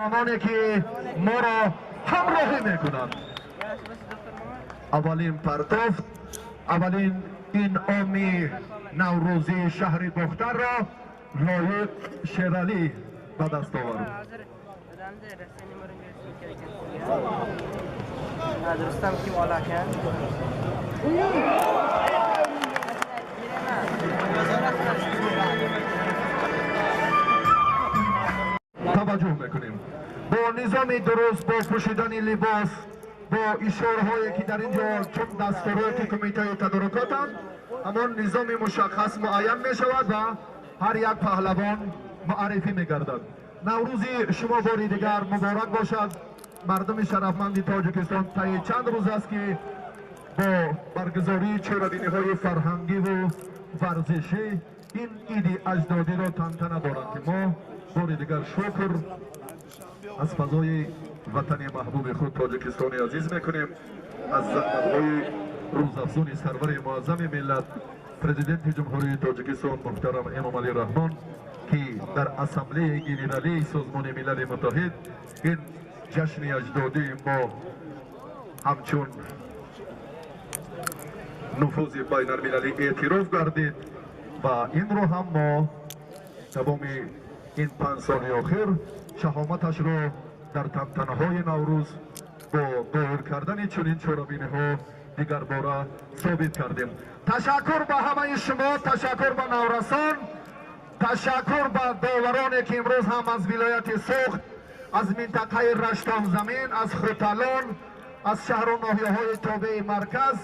Ононе ки моро ҳамроҳӣ мекунанд. Аввалин партофт, аввалин инъоми наврӯзии шаҳри Бохтарро Лоиқ Шералӣ ба даст овард. Rustam kim olarkan? Таваҷҷӯҳ мекунем. Бо низоми дуруст, бо пӯшидани либос, бо ишораҳое ки дар ин ҷо чун дастуроти кумитаи тадорукотанд, ҳамон низоми мушаххас муайян мешавад ва ҳар як паҳлавон муаррифӣ мегардад. Наврӯзи шумо бори дигар муборак бошад. Мардуми шарафманди Тоҷикистон таи чанд рӯз аст ки бо баргузории чорабиниҳои фарҳангиву варзишӣ ин иди аҷдодиро тантана доранд, ки мо бори дигар шукр аз фазои ватани маҳбуби худ Тоҷикистони азиз мекунем, аз заҳматҳои рӯзафзуни сарвари муаззами миллат, Президенти Ҷумҳурии Тоҷикистон муҳтарам Эмомалӣ Раҳмон, ки дар Ассамблеяи Генералии Созмони Милали Муттаҳид ин ҷашни аҷдодии мо ҳамчун нуфузи байналмилалӣ эътироф гардид ва инро ҳам мо давоми ин 5 соли охир шаҳоматашро дар тантанаҳои Наврӯз бо доир кардани чунин чорабиниҳо дигарбора собит кардем. Ташаккур ба ҳамаи шумо, ташаккур ба наврасон, ташаккур ба довароне ки имрӯз ҳам аз вилояти Суғд, аз минтақаи Раштонзамин, аз Хуталон, аз шаҳру ноҳияҳои тобеи марказ,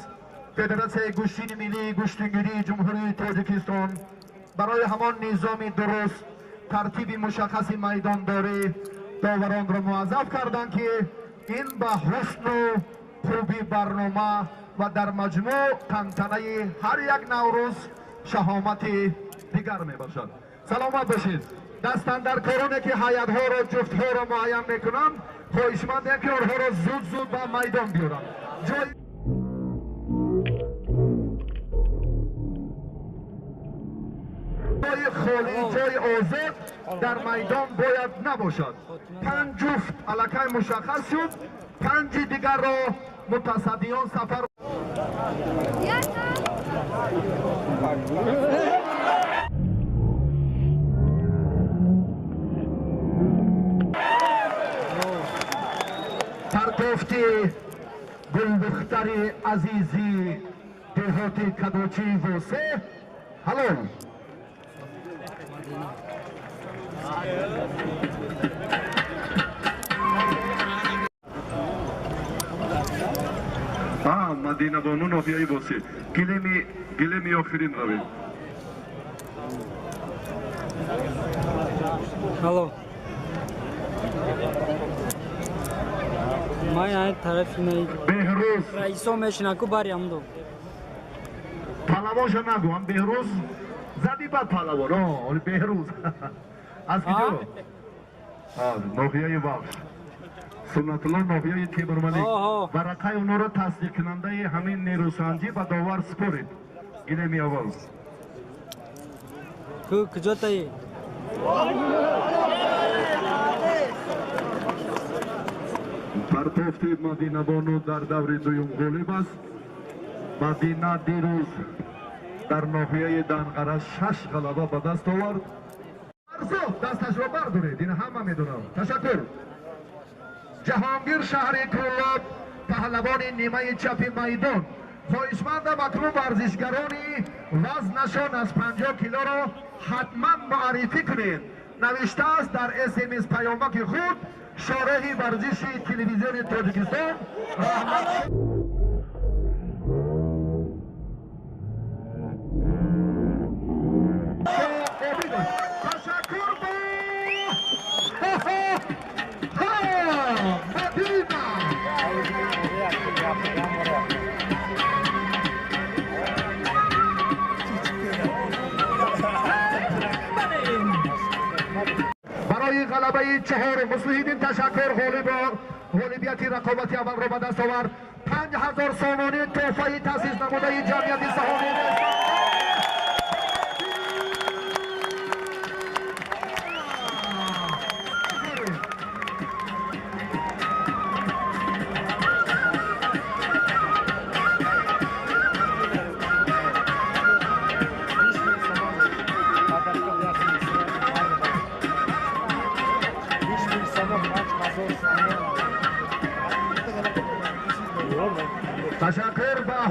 Федератсияи гӯштини миллии гӯштингирии Ҷумҳурии Тоҷикистон барои ҳамон низоми дуруст, тартиби мушаххаси майдондорӣ доваронро муаззаф карданд, ки ин ба ҳусну хуби барнома ва дар маҷмӯъ тантанаи ҳар як Наврӯз шаҳомати дигар мебошад. Саломат бошед. Дастандаркороне ки ҳайатҳоро, ҷуфтҳоро муайян мекунанд, хоҳишмандем ки онҳоро зуд зуд ба майдон биёранд. Ҷои холӣ, ҷои озод дар майдон бояд набошад. Панҷ ҷуфт аллакай мушаххас шуд, панҷи дигарро мутасаддиён сафар. Партофти гулдухтари азизи деҳоти Кадочии Восе ҳалол. Мадинабону, ноҳияи Восе. Гилеми, гилеми охирин равем. Алло. Ман ай тарафи най. Беҳрӯз. Раисо мешина ку бари амдо. Палавонша нагӯ, ам Беҳрӯз зади, бад палавон. Оли Беҳрӯз аз киҷо? Ноҳияи Вахш. Суннатулло, ноҳияи Темурмалик. Варақаи онҳоро тасдиқкунандаи ҳамин нерӯсанҷӣ ба довар супоред. Гилеми аввал. Ку куҷо таи? Партофти Мадинабону дар даври дуюм ғолиб аст. Мадина дирӯз дар ноҳияи Данғара шаш ғалаба ба даст овард. Арзо дасташро бардоред, ин ҳама медонам. Ташаккур. Ҷаҳонгир, шаҳри Кӯлоб, паҳлавони нимаи чапи майдон. Хоҳишмандам акнун варзишгарони вазнашон аз 50 килоро ҳатман муаррифӣ кунед, навиштааст дар СМС паёмаки худ шореҳи варзиши Телевизиони Тоҷикистон Раҳмат. Ташаккур ба Мадина. Барои ғалабаи чаҳорум Муслиҳиддин, ташаккур. Ғолибо ғолибияти рақобати аввалро ба даст овард. 5000 сомонӣ тӯҳфаи таъсис намудаи ҷамъияти саҳомии.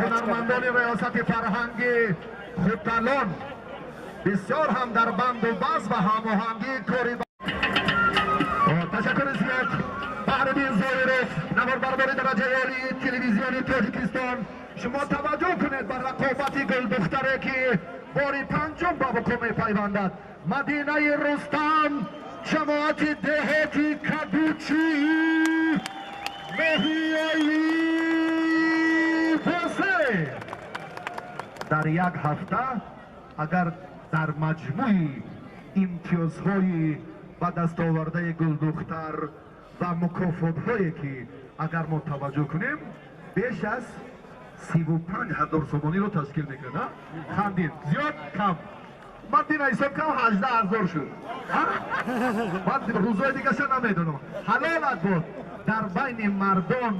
ҳунармандони риёсати фарҳанги Хутталон бисёр ҳам дар банду баз ва ҳамоҳангии кори. Ташаккури зиёд Баҳриддин Зоиров, наворбардори дараҷаи олии телевизиони Тоҷикистон. Шумо таваҷҷӯҳ кунед ба рақобати гулдухтаре, ки бори панҷум ба вуқӯъ мепайвандад. Мадинаи Рустам, ҷамоати деҳоти Кадучи, ноҳияи Восе. Дар як ҳафта агар дар маҷмӯи имтиёзҳои ба дастовардаи гулдухтар ва мукофотҳое ки агар мо таваҷҷӯҳ кунем, беш аз 35 000 сомониро ташкил мекунад. Хандид, зиёд кам? Ман дина ҳисоб кам, 18 000 шуд. Ман рӯзҳои дигаша намедонам. Ҳалолат буд. Дар байни мардон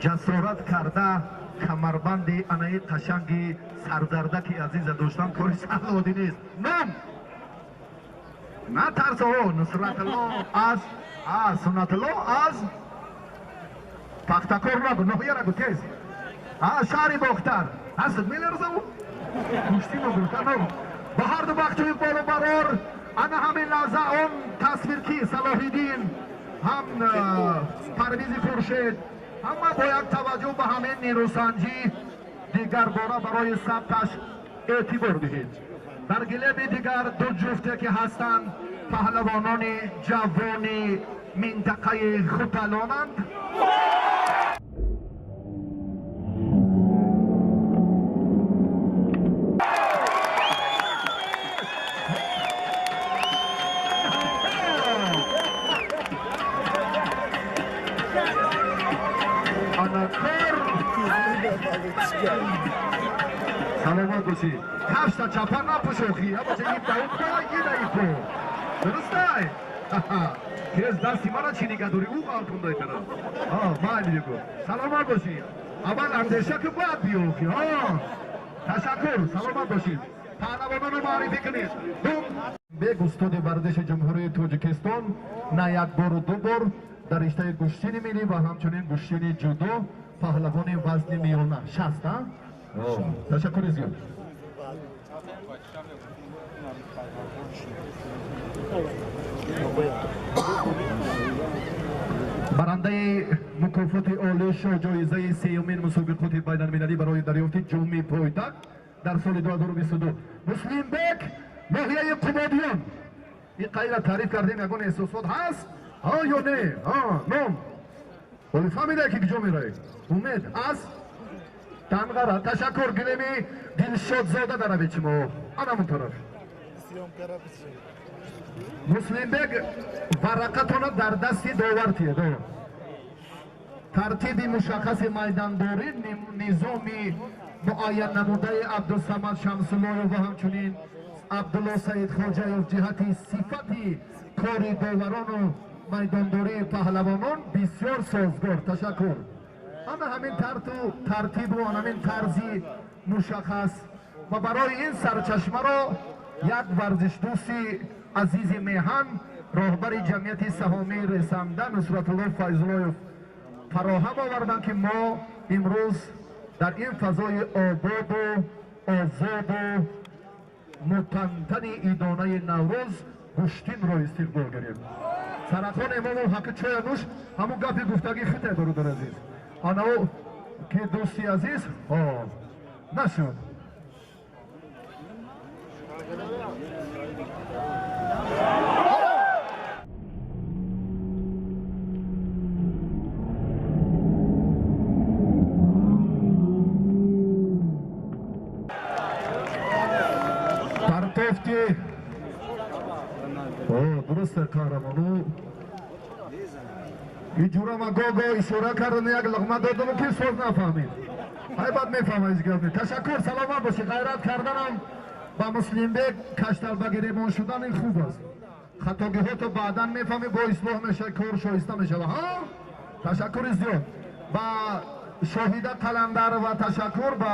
ҷасорат карда камарбанди анаи қашанги сарзардаки азиза доштан кори саҳлодӣ нест. Ном натарсо, Нусратулло аз Суннатулло аз Пахтакор нагу, ноҳия нагу, тез. Шаҳри Бохтар. Ҳастад меларзаву? Гӯштӣ нагу, нагу. Ба ҳарду бахту иқболу барор. Ана ҳамин лаҳза он тасвир ки Салоҳиддин ҳам Парвизи Хуршед ҳама бояд таваҷҷӯҳ ба ҳамин нерӯсанҷӣ дигарбора барои сабташ эътибор диҳед. Дар гилеми дигар ду ҷуфте ки ҳастанд, паҳлавонони ҷавони минтақаи Хуталонанд. Саломат бошӣ. Кафшта чапа напӯшохӣ, абача ин дурустай. Тез дасти мара чӣ нигаҳ дорӣ, ӯ ғалтундай тараф. Майли бигӯ. Саломат бошӣ. Аввал андеша ки бояд биёхӣ. Ташаккур, саломат бошед. Паҳлавононо муаррифӣ кунед. Бег устоди варзиши Ҷумҳурии Тоҷикистон, на як бору ду бор дар риштаи гӯштини миллӣ ва ҳамчунин гӯштини ҷудо паҳлавони вазни миёна 60. Ташаккури зиёд. Барандаи мукофоти олӣ шоҳҷоизаи сеюмин мусобиқоти байналмилалӣ барои дарёфти ҷоми пойтахт дар соли 2022 Муслимбек, ноҳияи Қубодиён. Ин қайра таъриф кардем, ягон эҳсосот ҳаст ҳа ё не? Ном ҳоли фаҳмида ки куҷо меравед. Умед аз Данғара. Ташаккур. Гилеми Дилшодзода даравед шумо анамон тараф. Муслимбек, варақатона дар дасти довар тиед. Тартиби мушаххаси майдондорӣ, низоми муайян намудаи Абдусамад Шамсуллоев ва ҳамчунин Абдулло Саидхоҷаев ҷиҳати сифати кори доварону майдондории паҳлавонон бисёр созгор. Ташаккур. Ана ҳамин тартибу ҳамин тарзи мушаххас ва барои ин сарчашмаро як варзишдӯсти азизи меҳан, роҳбари ҷамъияти саҳомии Ресанда Нусратулло Файзуллоев фароҳам оварданд, ки мо имрӯз дар ин фазои ободу озоду мутантани идонаи Наврӯз гӯштинро истиқбол гирем. Сарахон Имомов, ҳаққи чоя нӯш, ҳамун гапи гуфтагӣ хите, бародар азиз. Анао ки дӯсти азиз нашуд. Партофти дуруст, қаҳрамону иҷурама гого ишора кардан, як луқма додаму ки соз нафаҳмид. Ҳайбат мефаҳма ҳеҷ гап. Ташаккур, саломат бошӣ. Ғайрат карданам ба Муслимбек кашталба гиребон шудан ин хуб аст. Хатогиҳото баъдан мефаҳмӣ, бо ислоҳ мешавад, кор шоиста мешавад. Ҳа, ташаккури зиёд ба Шоҳида Қаландарова, ташаккур ба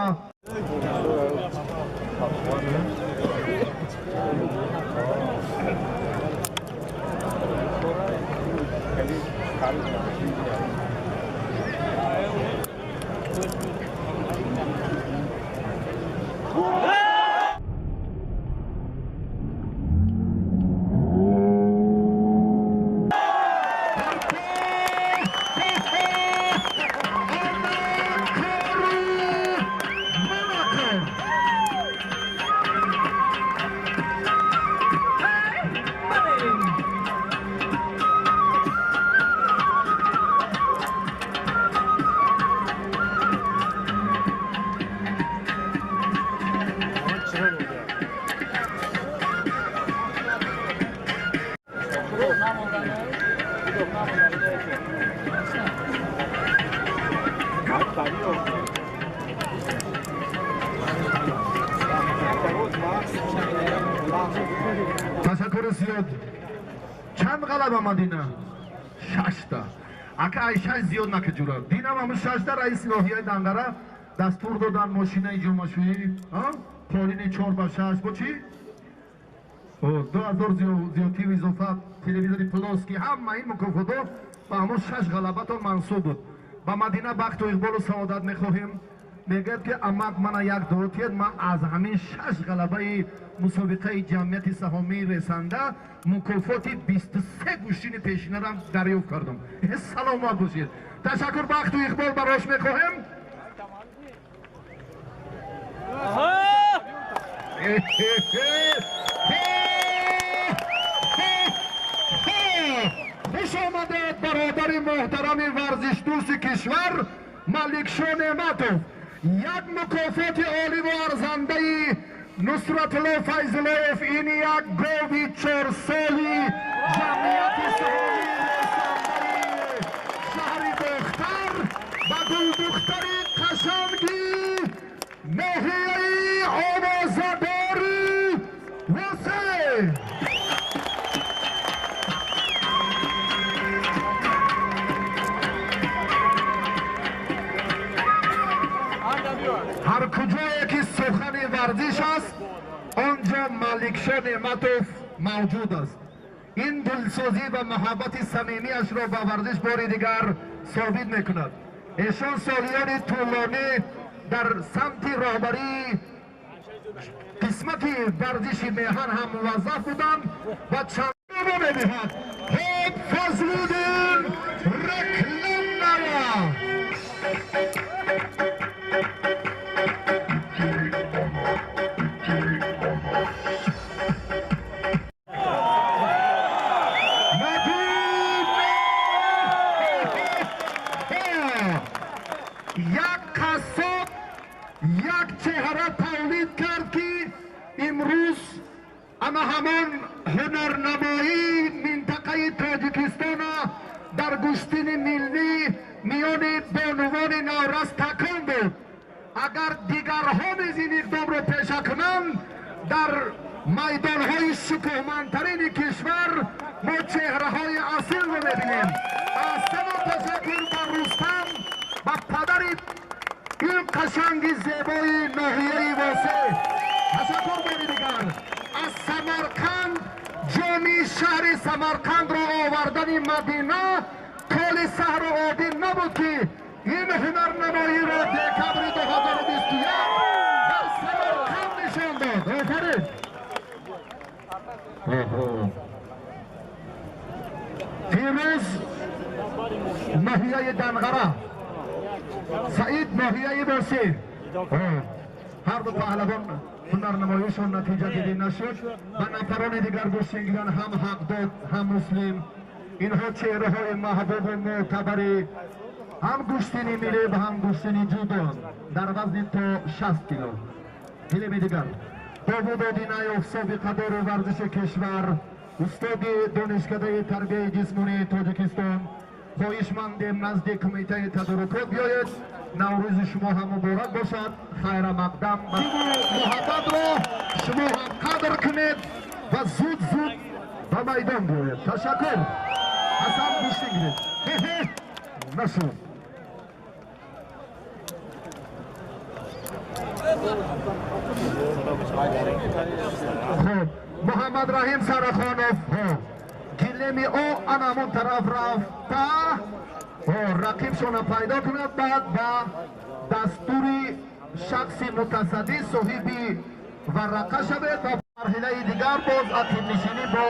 Ташаккури зиёд. Чанд ғалаба, Мадина? Шашта. Ака, ай шаш зиёд накиҷура. Динам ҳамн шашта. Раиси ноҳияи Дангара дастур додан, мошинаи ҷомашӯӣ қолини 4 ба 6 бо чӣ, 2000 зиёдтиву изофа, телевизори плоский, ҳама ин мукофотҳо ба ҳамон шаш ғалабатон мансуб буд. Ба Мадина бахту иқболу саодат мехоҳем. Мегӯяд, ки амак, мана як дуо тиҳед, ман аз ҳамин шаш ғалабаи мусобиқаи ҷамъияти саҳомии Ресанда мукофоти 23 гӯштини пешинарам дарёфт кардам. Саломат бошед, ташаккур, бахту иқбол барош мехоҳем. Аҳа! Хуш омадед, бародари муҳтарами варзишдӯсти кишвар Маликшо Неъматов. Як мукофоти оливу арзандаи Нусратулло Файзуллоев, ин як гови чорсоли ҷамъияти саҳомии шаҳри Бохтар ба гулдухтари қашанги ноҳияи овозадори Восеъ. Ҳар куҷое ки сухани варзиш аст, он ҷо Маликшо Неъматов мавҷуд аст. Ин дилсозӣ ва муҳаббати самимиашро ба варзиш бори дигар собит мекунад. Эшон солиёни тӯлонӣ дар самти роҳбарии қисмати варзиши меҳан ҳам муваззаф буданд ва чандо медиҳад. Хоб, Фазлуддин рекламная. Мадина! Як қассоб як чеҳра тавлид кард, ки имрӯз ана ҳамон ҳунарнамоии минтақаи Тоҷикистона дар гӯштини миллӣ миёни бонувони наврас такон дод. Агар дигарҳо низ ин иқдомро пеша кунанд, дар майдонҳои шукӯҳмандтарини кишвар мо чеҳраҳои асилро мебинем. Аҳсану ташаккур ба Рустам, ба падари ин қашанги зебои ноҳияи Восеъ. Ташаккур бори дигар. Аз Самарқанд ҷоми шаҳри Самарқандро овардани Мадина коли саҳру одил набуд, ки ин ҳунарнамоиро декабри 2021 дар Самарқанд нишон дод. Офарин! Фирӯз, ноҳияи Данғара, Саид, ноҳияи Восеъ. Ҳарду паҳлавон ҳунарнамоишон натиҷагирӣ нашуд. Ба нафарони дигар гӯштингиран, ҳам Ҳақдод, ҳам Муслим, инҳо чеҳраҳои маҳбубу мӯътабари ҳам гӯштини миллӣ ва ҳам гӯштини ҷудо дар вазни то 60 кило. Гилеми дигар, Довуд Одинаев, собиқадори варзиши кишвар, устоди Донишкадаи тарбияи ҷисмонии Тоҷикистон, хоҳишмандем, назди кумитаи тадорукот биёед. Наврӯзи шумо ҳам муборак бошад. Хайра мақдам. Муҳаббатро шумо ҳам қадр кунед ва зуд зуд ба майдон биёед. Ташаккур. Ҳасан, гӯштин гиред. Нашуд. Хуб, Муҳаммад Раҳим Сарахонов, гилеми ӯ ана ҳамон тараф рафта, рақибшона пайдо кунад, баъд ба дастури шахси мутасаддӣ соҳиби варақа шавед ва марҳилаи дигар боз ақибнишинӣ бо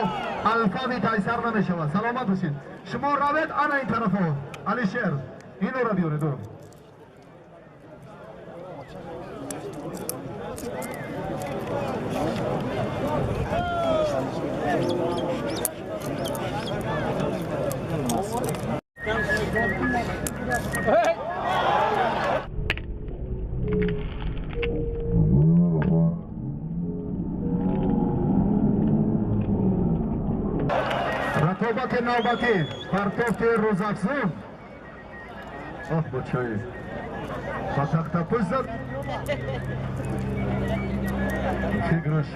алфави тайсар намешавад. Саломат бошед. Шумо равед ана ин тарафо. Алишер, инора биёред. Рақобати навбатӣ, партофти рӯзафзун. Оҳ, бочаи. Ба тахтапӯш зад. Фикраш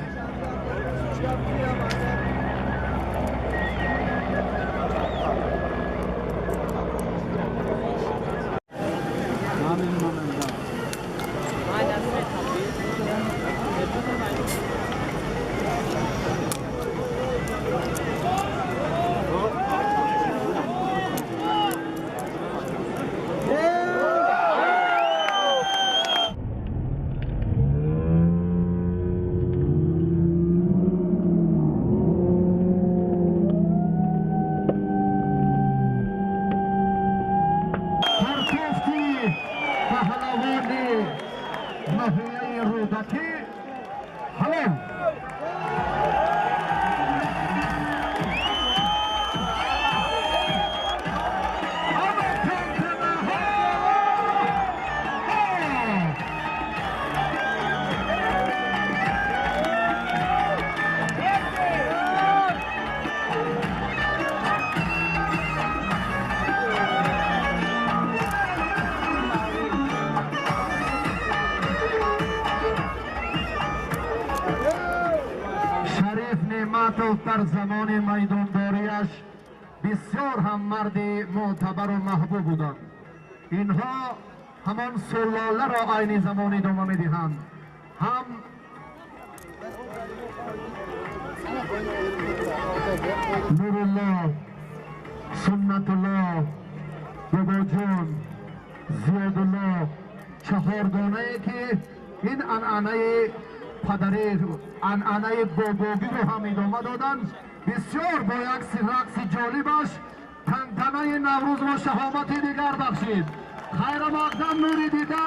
дар замони майдондориаш бисёр ҳам марди мӯътабару маҳбуб буданд. Инҳо ҳамон сулоларо айни замон идома медиҳанд. Ҳам Нурулло, Суннатулло, Бобоҷон, Зиёдулло, чаҳордонае ки ин анъанаи падари анъанаи бобогиро ҳам идома доданд. Бисёр бо як рақси ҷолибаш тантанаи Наврӯзро шаҳомати дигар бахшид. Хайрамақдам нури дида,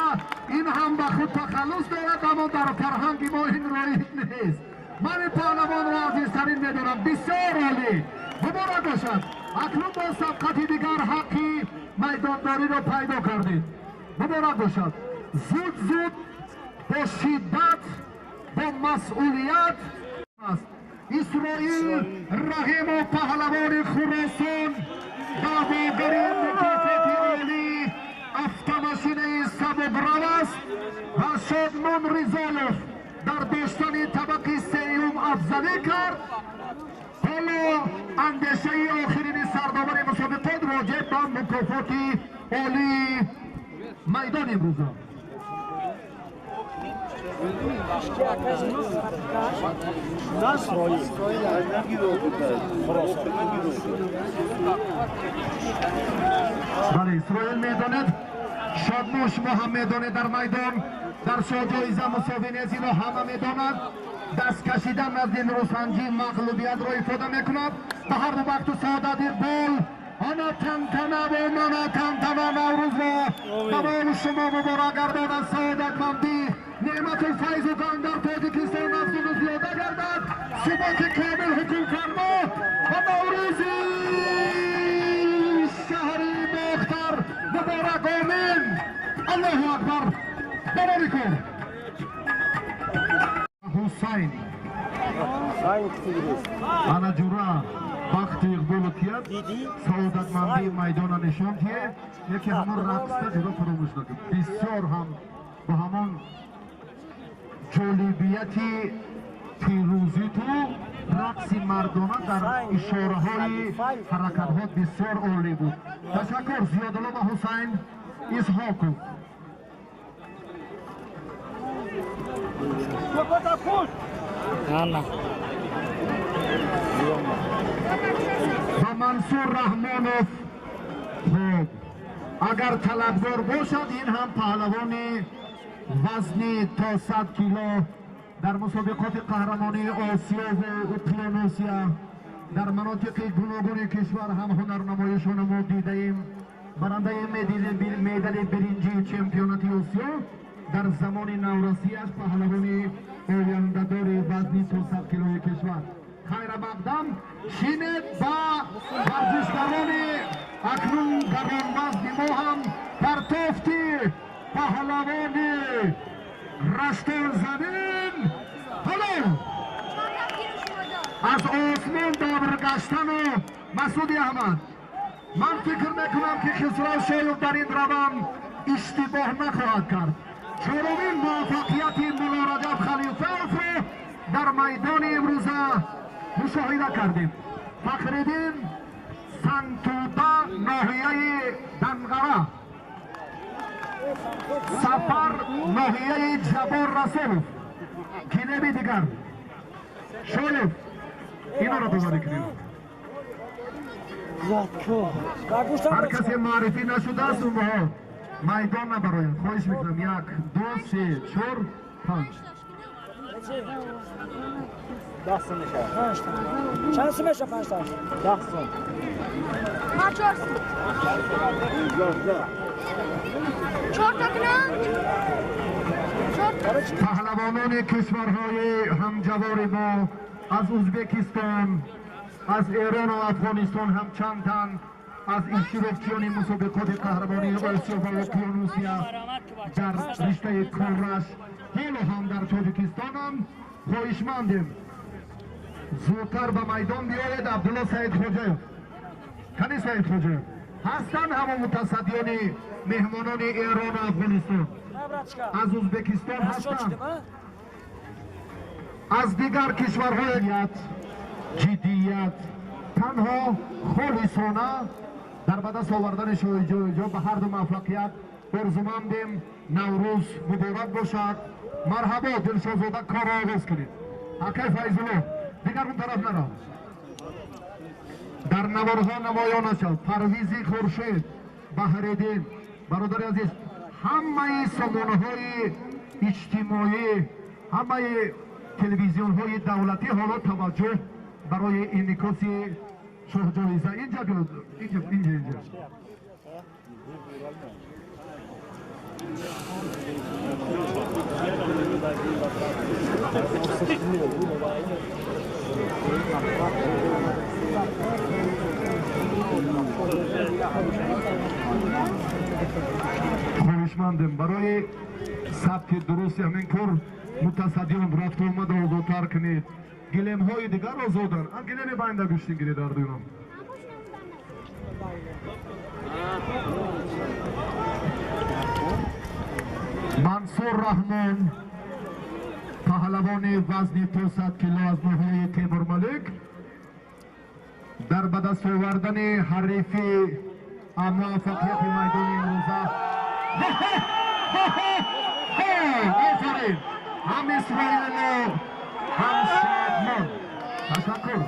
ин ҳам ба худ тахаллус дорад, аммо дар фарҳанги мо ин роиҷ нест. Ман ин паҳлавонро азизтарин медонам. Бисёр олӣ, муборак бошад. Акнун бо сабқати дигар ҳаққи майдондориро пайдо кардед. Муборак бошад. Зуд зуд бо шиддат, бо масъулият аст. Исроил Раҳимов, паҳлавони Хуросон, даъвогари мукофоти олӣ автомашинаи сабукрав аст ва Шодмон Ризолов дар доштани табақи сеюм афзалӣ кард. Ҳоло андешаи охирини сардовари мусобиқот роҷеъ ба мукофоти олии майдон имрӯза. Бале, Исроил медонад, Шодмон шумо ҳам медонед, дар майдон дар шоҳҷоиза мусовӣ нест, ино ҳама медонанд. Даст кашидан назди нурусанҷӣ мағлубиятро ифода мекунад. Ба ҳар ду бахту саодат иқбол. Ана тантана ва мана тантана Наврӯзро ба моли шумо муборак гардонад. Саодатмандӣ, неъмату файзу ған дар Тоҷикистон афзуну зиёда гардад. Суботи комил ҳукмфармо ва Наврӯзи шаҳри Бохтар муборак. Омин. Аллоҳу акбар. Барори кор. Ҳусайн ана ҷура бахти иқболу тият, саодатмандии майдона нишон тие. Яке ҳамон рақста ҷудо фаромӯш накун. Бисёр ҳам ба ҳамон ҷолибияти пирӯзиту рақси мардона дар ишораҳои ҳаракатҳо бисёр олӣ буд. Ташаккур Зиёдулло ва Ҳусайн Исҳоқов. Ва Мансур Раҳмонов. Хуб, агар талабгор бошад, ин ҳам паҳлавони вазни то 100 кило дар мусобиқоти қаҳрамонии Осиё ва Уқёнусия дар манотиқи гуногуни кишвар ҳам ҳунарнамоишоно мо дидаем. Барандаи медали биринҷии чемпионати Осиё дар замони наврасиаш, паҳлавони ояндадори вазни то 100 килои кишвар. Хайрамақдам шинед ба варзишгарони акнун гаронвазни мо ҳам партофти паҳлавони раштонзанин ҳалол аз осмон давр гаштану Масуди Аҳмад. Ман фикр мекунам, ки Хисрав Шоев дар ин раванд иштибоҳ нахоҳад кард. Чорумин муваффақияти Мулло Раҷаб Халифаевро дар майдони имрӯза мушоҳида кардем. Фахриддин, Сангтуда, ноҳияи Данғара. Сафар, ноҳияи Ҷаббор Расулов. Гилеми дигар. Шоев, инро доварӣ кунем. Ҳар касе муаррифӣ нашудааст, онҳо майдон набароянд. Хоҳиш мекунам. 1, 2, 3, 4, 5. 10 сум мешавад. Чанд сум мешавад 5 та? 10 сум. 4 сум. 4 та кунам? 4. Паҳлавонони кишварҳои ҳамҷавори мо аз Ӯзбекистон, аз Эрону Афғонистон ҳам чанд тан аз иштирокчиёни мусобиқоти қаҳрамонии Осиё ва Уқёнусия дар риштаи кураш ҳоло ҳам дар Тоҷикистонам. Хоҳишмандем, зудтар ба майдон биёед. Абдулло Саидхоҷаев, кани Саидхоҷаев ҳастанд ҳамон мутасаддиёни меҳмонони Эрону Афғонистон, аз Ӯзбекистон ҳастанд, аз дигар кишварҳои. Ҷиддият, танҳо холисона дар ба даст овардани шоҳиҷоиза ба ҳар ду муваффақият орзумандем. Наврӯз муборак бошад. Марҳабо, Дилшозода, корро оғоз кунед. Акай Файзулло, дигар он тараф нарав. Дар наворҳо намоён нашав. Парвизи Хуршед, Баҳриддин, бародари азиз, ҳамаи сомонаҳои иҷтимоӣ, ҳамаи телевизионҳои давлатӣ ҳоло таваҷҷӯҳ барои инъикоси шоҳҷоиза. Инҷа биёд, инҷа, инҷа, инҷа. Хоҳишмандем, барои сабти дурусти ҳамин кор мутасаддиён рафту омадро озодтар кунед. Гилемҳои дигар озоданд. Гилеми байнда гӯштин гиред дар дуюм. Мансур Раҳмон, паҳлавони вазни то 100 кило аз ноҳияи Темурмалик, дар ба даст овардани ҳарифи муваффақияти майдони имрӯза. Офарин! Ҳам Исроилу ҳам Шодмон. Ташаккур.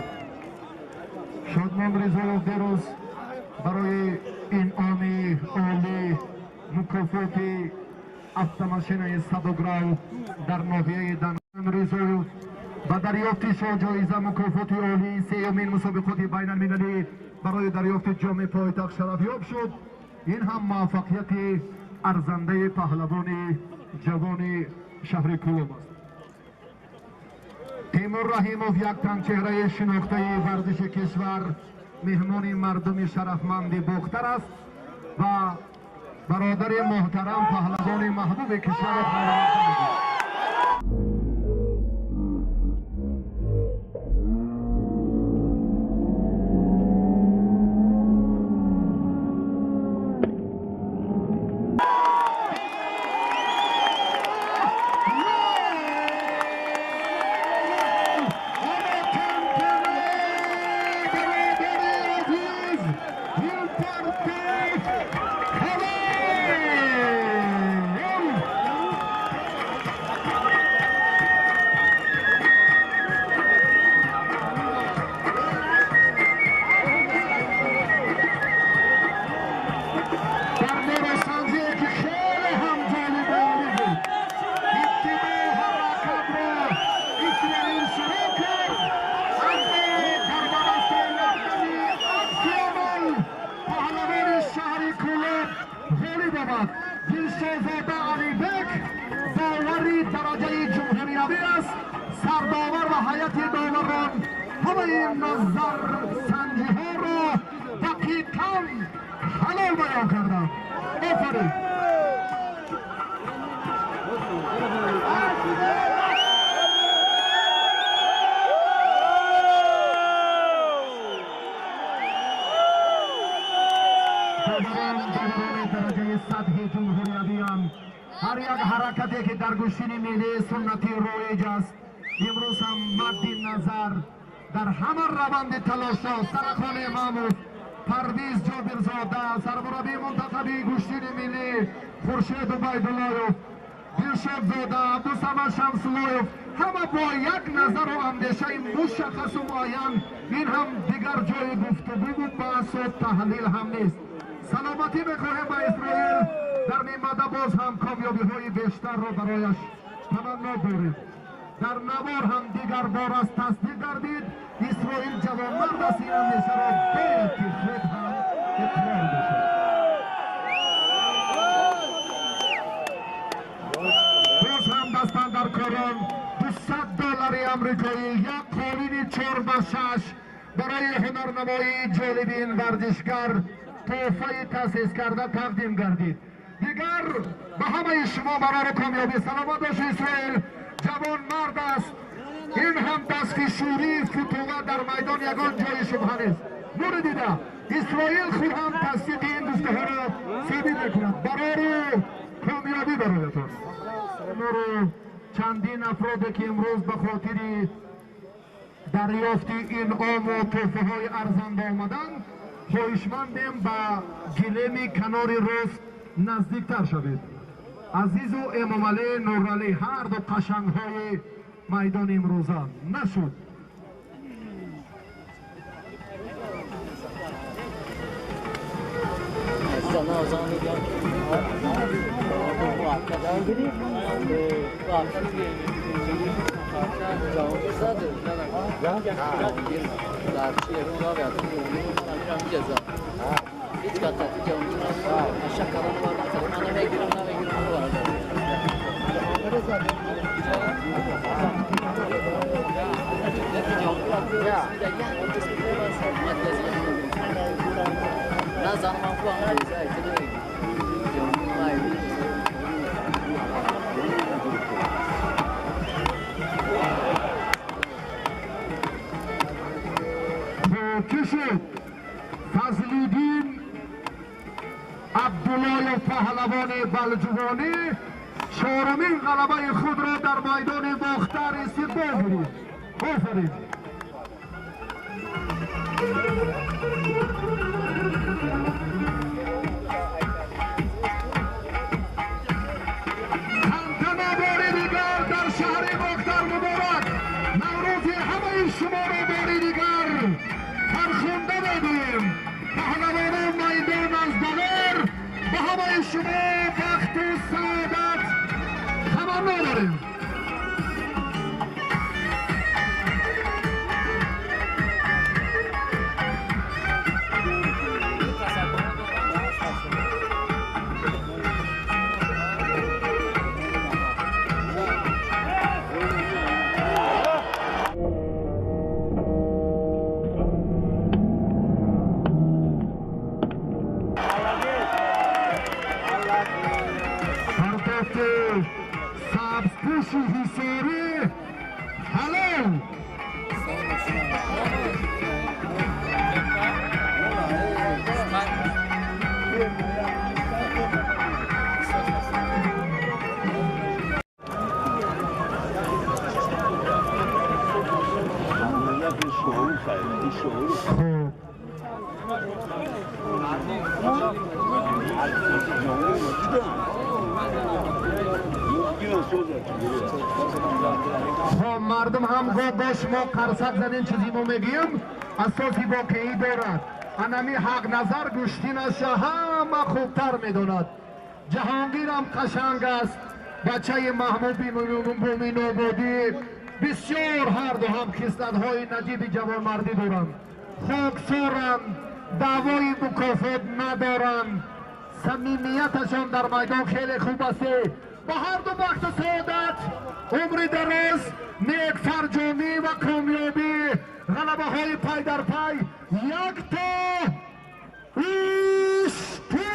Шодмон Ризоев дирӯз барои инъоми олӣ, мукофоти автомашинаи садограв дар ноҳияи Данғара Ризоев ба дарёфти шоҳҷоиза, мукофоти олии сеюмин мусобиқоти байналмилалӣ барои дарёфти ҷоми пойтахт шарафёб шуд. Ин ҳам муваффақияти арзандаи паҳлавони ҷавони шаҳри Кӯлоб аст. Тимур Раҳимов, як тан чеҳраи шинохтаи варзиши кишвар, меҳмони мардуми шарафманди Бохтар аст ва бародари муҳтарам, паҳлавони маҳбуби кишварро хайрмақдам. Дилшозода Алибек довари дараҷаи ҷумҳуриявӣ аст. Сардовар ва ҳайати доварон ҳамаи назарсанҷиҳоро дақиқан ҳалол баён карданд. Офарин! Доварони дараҷаи сатҳи ҷумҳуриявиам ҳар як ҳаракате ки дар гӯштини миллии суннатӣ роиҷ аст, имрӯз ҳам мадди назар дар ҳама раванди талошҳо Сарахон Имомов, Парвиз Ҷобирзода, сармураббии мунтахаби гӯштини миллӣ Хуршед Убайдуллоев, Дилшодзода, Абдусамад Шамсуллоев ҳама бо як назару андешаи мушаххасу муайян. Ин ҳам дигар ҷои гуфтугӯву баҳсу таҳлил ҳам нест. Саломатӣ мехоҳем ба Исроил, дар нимбада боз ҳам комёбиҳои бештарро барояш таманно дорем. Дар навор ҳам дигар бор аст тасдиқ гардид, Исроил ҷавонмард аст, ин андешаро бояд ки худ ҳам иқрор бошад. Боз ҳам дастандаркорон $200 амрикоӣ, як қолини 4x6 барои ҳунарнамоии ҷолиби ин варзишгар тӯҳфаи таъсис карда тақдим гардид. Дигар ба ҳамаи шумо барори комёбӣ, саломат бош. Исроил ҷавонмард аст, ин ҳам дастфишурии футува дар майдон ягон ҷои шубҳа нест. Нури дида, Исроил худ ҳам тасдиқи ин гуфтаҳоро собит мекунад. Барору комёбӣ бароятон. Нуру чандин афроде ки имрӯз ба хотири дарёфти инъому тӯҳфаҳои арзанда омаданд, хоҳишмандем ба гилеми канори рост наздиктар шавед. Азизу Эмомалӣ, Нуралӣ ҳарду қашангҳои майдони имрӯза нашуд. Чӣ шуд? Фазлиддин Абдуллоев паҳлавони балҷувонӣ чорумин ғалабаи худро дар майдони Бохтар истиқбол гирифт. Офарин! Тантана бори дигар дар шаҳри Бохтар муборак! Наврӯзи ҳамаи шуморо бори дигар фархунда медиҳем. Паҳлавонон майдон аз давор, ба ҳамаи шумо бахту саодат таманно дорем. Сабзпӯши ҳисорӣ ҳалол. Хоб, мардум ҳам гуфт бош мо қарсак занем, чизи мо мегӯем асоси воқеӣ дорад. Анами Ҳақназар гӯштинаша ҳама хубтар медонад. Ҷаҳонгирам қашанг аст, бачаи Маҳмуби Муминободӣ. Бисёр ҳарду ҳам хислатҳои наҷиби ҷавонмардӣ доранд, хоксоранд, даъвои мукофот надоранд, самимияташон дар майдон хеле хуб аст. Ба ҳарду бахту саодат, умри дароз, некфарҷомӣ ва комёбӣ, ғалабаҳои пай дар пай. Якто уштур!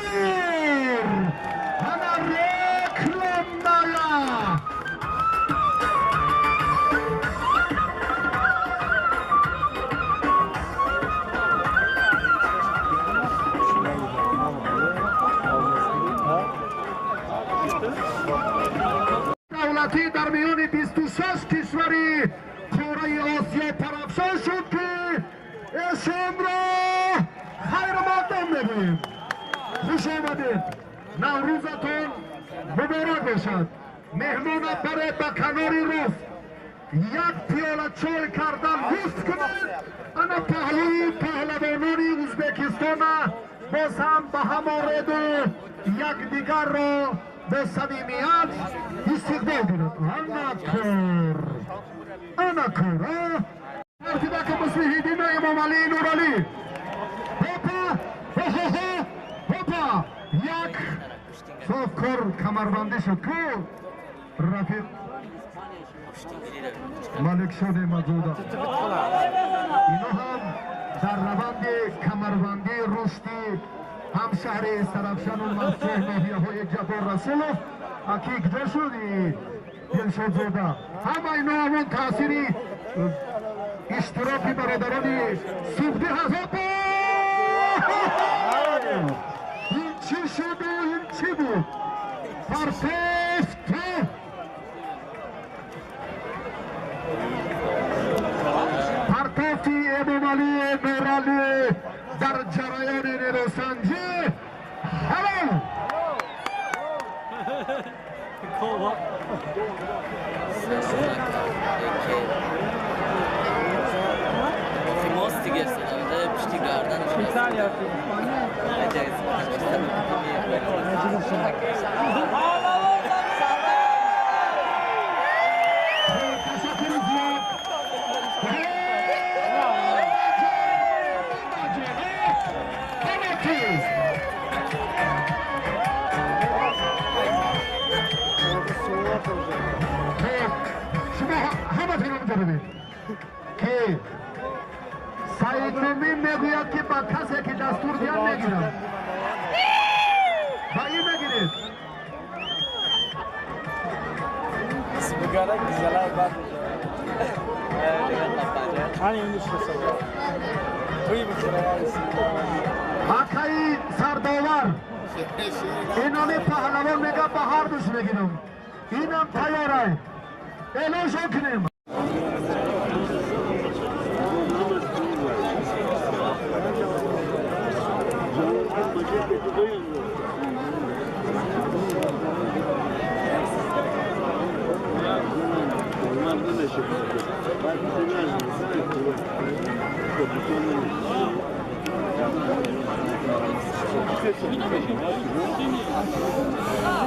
Ана рекламная! Осиё Парафшон шуд, ки эшонро хайрмақдам мегӯем. Хуш омадед, Наврӯзатон муборак бошад. Меҳмона баред ба канори рост, як пиёла чой кардан лутф кунед. Ана паҳлӯи паҳлавонони Ӯзбекистона боз ҳам ба ҳам ореду якдигарро бо самимият истиқбол кунед. Ана кор, ана кор. Мартибака Муслиҳиддину Эмомалӣ Нуралӣ. Ҳопа, ҳо-ҳо-ҳо, ҳопа, як соф кор камарбандӣ шуд ку рафиқ Маликшо Неъматзода. Ино ҳам дар раванди камарбандии рушди ҳам шаҳри Истаравшану Мастчоҳ, ноҳияҳои Ҷаббор Расулов. Аки куҷо шуди Дилшодзода? Ҳама ино ҳамон таъсири иштироки бародарони суғдӣ ҳаст. Ҳопа, ин чӣ шуду ин чӣ буд? Партофт. Партофти Эмомалӣ Нуралӣ дар ҷараёни нерӯсанҷӣ ҳалол. Ташаккури зиёд. Шумо ҳаматон ҷаробед, ки Саидмумин мегӯяд, ки ба касе ки дастур диҳад, мегирам. Ба ин мегиред. Sigara güzel bak. Hani Акаи Сардовар, инами паҳлавон мега, ба ҳардуш мегирам. Инам тайёрай, эълоншон кунем.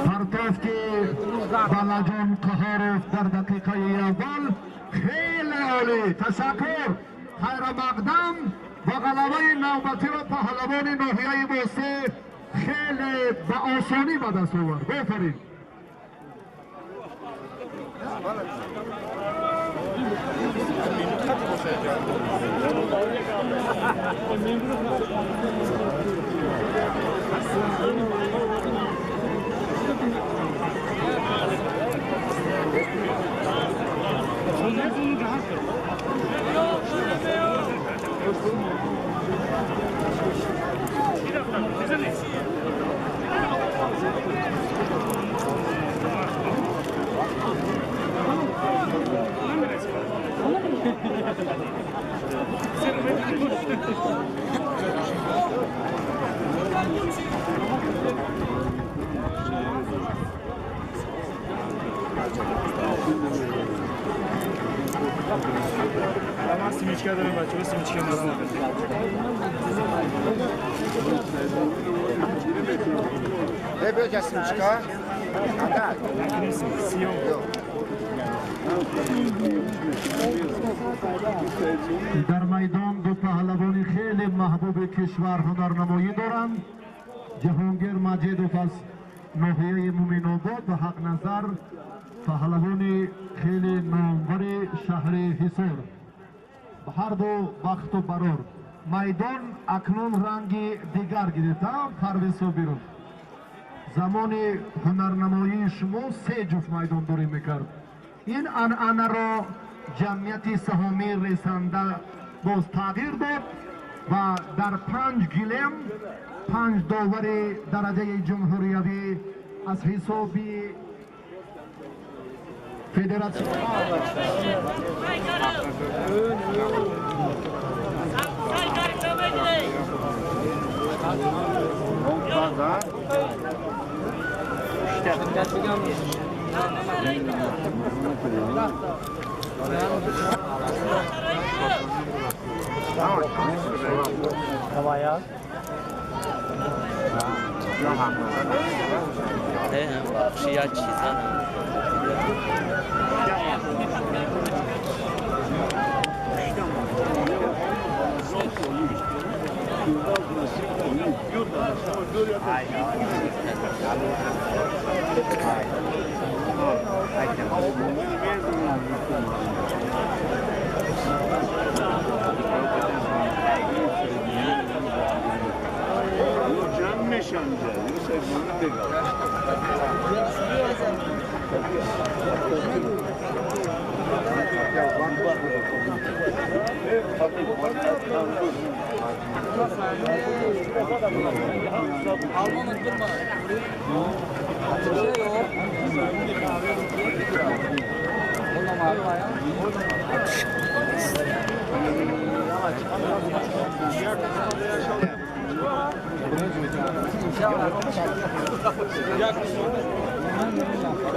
Партофти Балаҷон Қаҳоров дар дақиқаи аввал хеле олӣ. Ташаккур, хайрамақдам ва ғалабаи навбатиро паҳлавони ноҳияи Восе хеле ба осонӣ ба даст овард. Офарин. من سیمیچکه دارم بچه ها، سیمیچکه دارم. Ne böyle simçka? Дар майдон ду паҳлавони хеле маҳбуби кишвар ҳунарнамоӣ доранд: Ҷаҳонгир Маҷидов аз ноҳияи Муминобод ва Ҳақназар, паҳлавони хеле номвари шаҳри Ҳисор. Ҳарду вақту барор. Майдон акнун ранги дигар гирифта. Парвиз Собиров, замони ҳунарнамоии шумо се ҷуфт майдондорӣ мекард. Ин анъанаро ҷамъияти саҳомии ресанда боз тағйир дод ва дар панҷ гилем панҷ довари дараҷаи ҷумҳуриявӣ аз ҳисоби федератсия.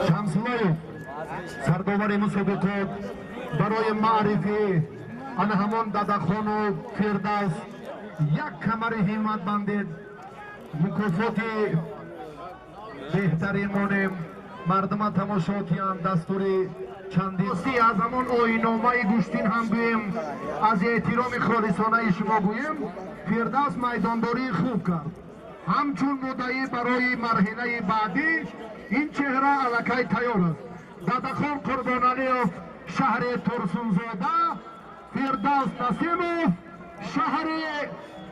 Шамсуллоев сардовари мусобиқот барои маърифӣ ана ҳамон Дадахону Фирдавс як камари ҳиммат бандид. Мукофоти беҳтарин монем. Мардума тамошо киянд дастури чандин. Аз ҳамон оинномаи гӯштин ҳам гӯем, аз эҳтироми холисонаи шумо гӯем, Фирдавс майдондории хуб кард. Ҳамчун муддаӣ барои марҳилаи баъдӣ ин чеҳра аллакай тайёр аст. Дадахон Қурбоналиев шаҳри Турсунзода, Фирдавс Насимов шаҳри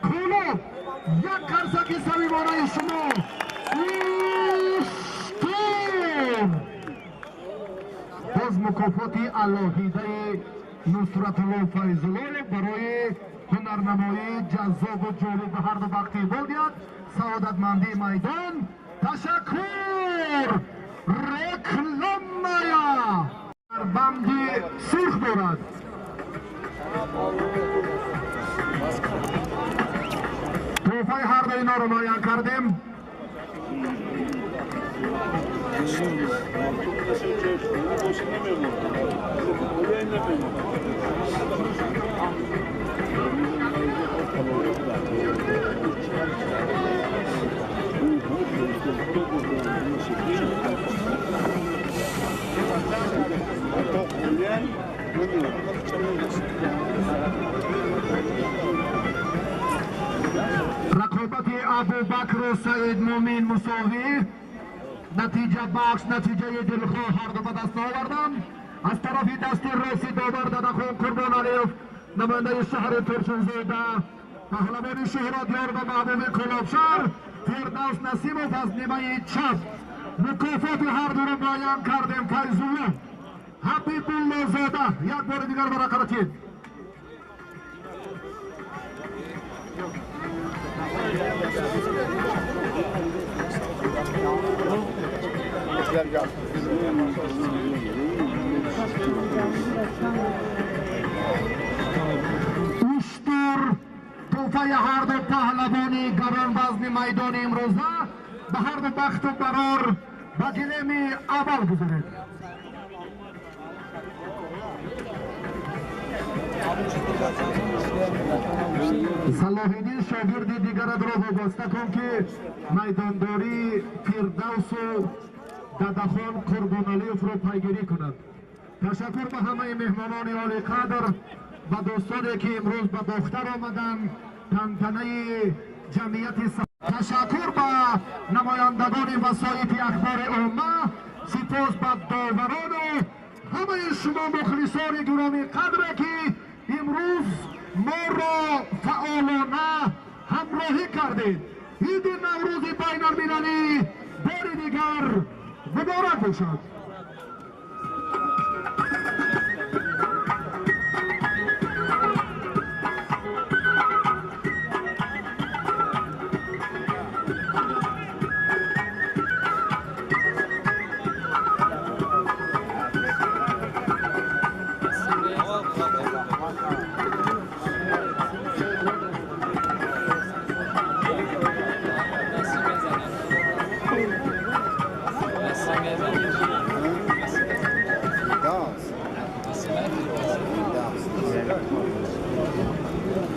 Кӯлоб. Як қарсаки самимонаи шумо. Уштур! Боз мукофоти алоҳидаи Нусратулло Файзуллоев барои ҳунарнамоии ҷаззобу ҷолиб ба ҳарду бахти иқбол диҳад. Саодатмандии майдон. Ташаккур! Рекламная! Дар банди сурх дорад. Тӯҳфаи ҳарду иноро муайян кардем. Рақобати Абубакру Саид Мумин мусовӣ. Натиҷа бахш, натиҷаи дилхоҳ ҳарду ба даст оварданд. Аз тарафи дасти рости довар Дадахон Қурбоналиев, намояндаи шаҳри Турсунзода, паҳлавони шӯҳратёр ва маҳбуби Кӯлобшаҳр Фирдавс Насимов аз нимаи чап. Мукофоти ҳардуро муайян кардем. Файзулло Ҳабибуллозода як бори дигар ба рақобатид. Уштур тӯҳфаи ҳарду паҳлавони гаронвазни майдони имрӯза. Ба ҳарду бахту барор, ба гилеми аввал гузаред. Салоҳиддин, шогирди дигаратро вобаста кун, ки майдондории Фирдавсу Дадахон Қурбоналиевро пайгирӣ кунад. Ташаккур ба ҳамаи меҳмонони олиқадр ва дӯстоне, ки имрӯз ба Бохтар омаданд. Тантанаи ҷамъияти. Ташаккур ба намояндагони васоити ахбори омма, сипос ба доварону ҳамаи шумо мухлисони гиромӣ қадре, ки имрӯз моро фаъолона ҳамроҳӣ кардед. Иди Наврӯзи байналмилалӣ бори дигар муборак бошад.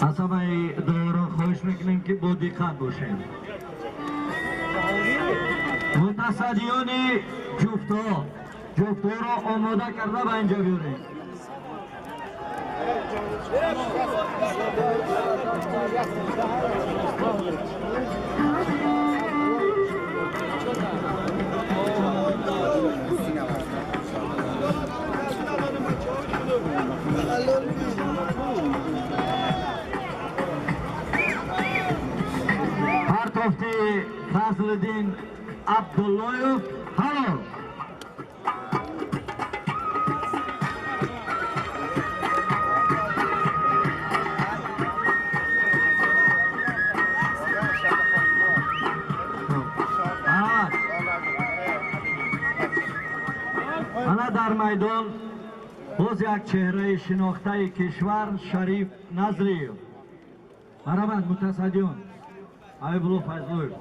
Аз ҳамаи доварон хоҳиш мекунем, ки бо диққат бошем. Мутасаддиёни ҷуфтҳо ҷуфтҳоро омода карда ба инҷа биёрем. Партофти Фазлиддин Абдуллоев ҳалол. Мана дар майдон боз як чеҳраи шинохтаи кишвар Шариф Назриев. Марҳамат, мутасаддиён Ҳабибулло Файзуллоев,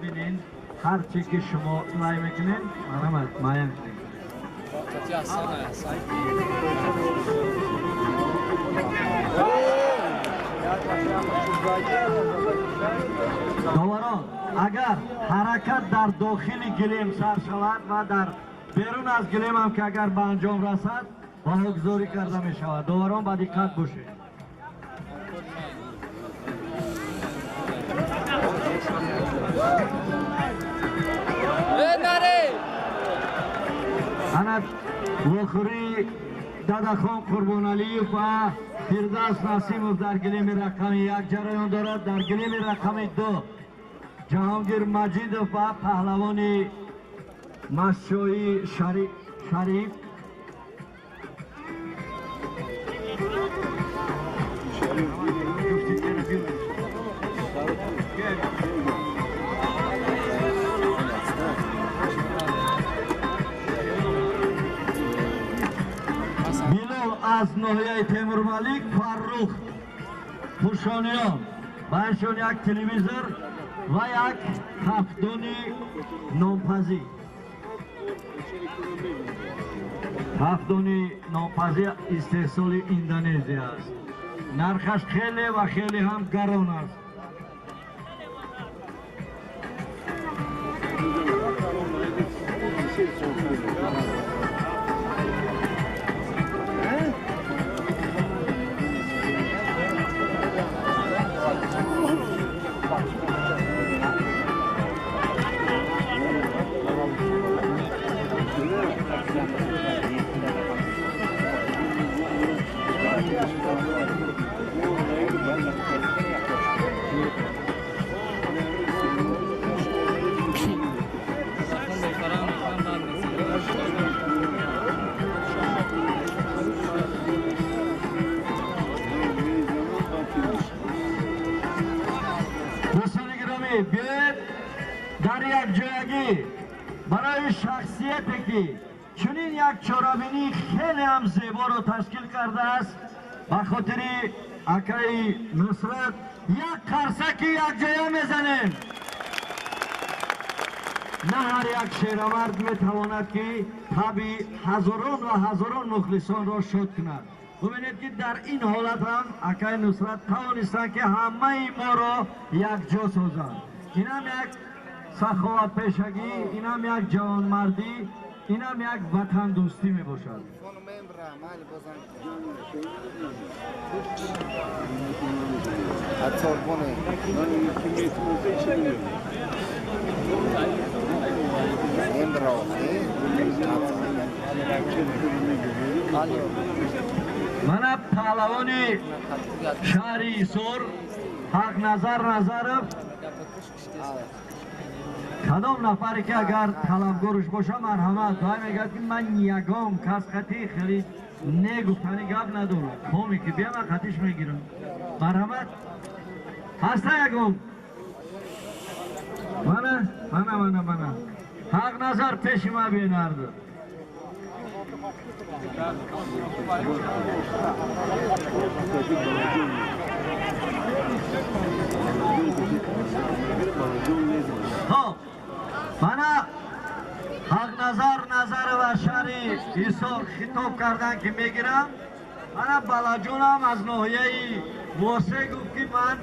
бибинед, ҳар чи ки шумо лай мекунед, марҳамат, муайян кунед. Доварон, агар ҳаракат дар дохили гилем сар шавад ва дар берун аз гилем ҳам ки агар ба анҷом расад, баҳогузорӣ карда мешавад. Доварон, ба диққат бошед. Ана вохӯрии Дадахон Қурбоналиев ва Фирдавс Насимов дар гилеми рақами 1 ҷараён дорад. Дар гилеми рақами 2 Ҷаҳонгир Маҷидов ва паҳлавони Масчоӣ Шариф. Билол аз ноҳияи Темурмалик, Фаррух Хушониён. Баъдшон як телевизор ва як ҳафтдони нонпазӣ. Ҳафтдони нонпазӣ истеҳсоли Индонезия аст. Нархаш хеле ва хеле ҳам гарон аст. Дӯстони гиромӣ, биёед дар якҷоягӣ барои шахсияте ки чунин як чорабинии хеле ҳам зеборо ташкил кардааст, ба хотири акаи Нусрат як қарсаки якҷоя мезанем. На ҳар як шеравард метавонад ки таби ҳазорон ва ҳазорон мухлисонро шод кунад. Бубинед ки дар ин ҳолат ҳам акаи Нусрат тавонистанд ки ҳамаи моро якҷо созанд. Инам як саховатпешагӣ, инам як ҷавонмардӣ, инам як ватандӯстӣ мебошад. Мана паҳлавони шаҳри Ҳисор Ҳақназар Назаров. Кадом нафаре ки агар талабгорш боша, марҳамат. Вай мегӯяд ки ман ягон кас хати хеле негуфтани гап надорам, коме ки бия ман хатиш мегирам. Марҳамат, ҳаста ягон? Мана, мана, мана, мана Ҳақназар, пеши ма бенарду. Хоб, мана Ҳақназар Назарова шаҳри Ҳисор хитоб карданд ки мегирам. Мана Балаҷонам аз ноҳияи Восе гуфт, ки ман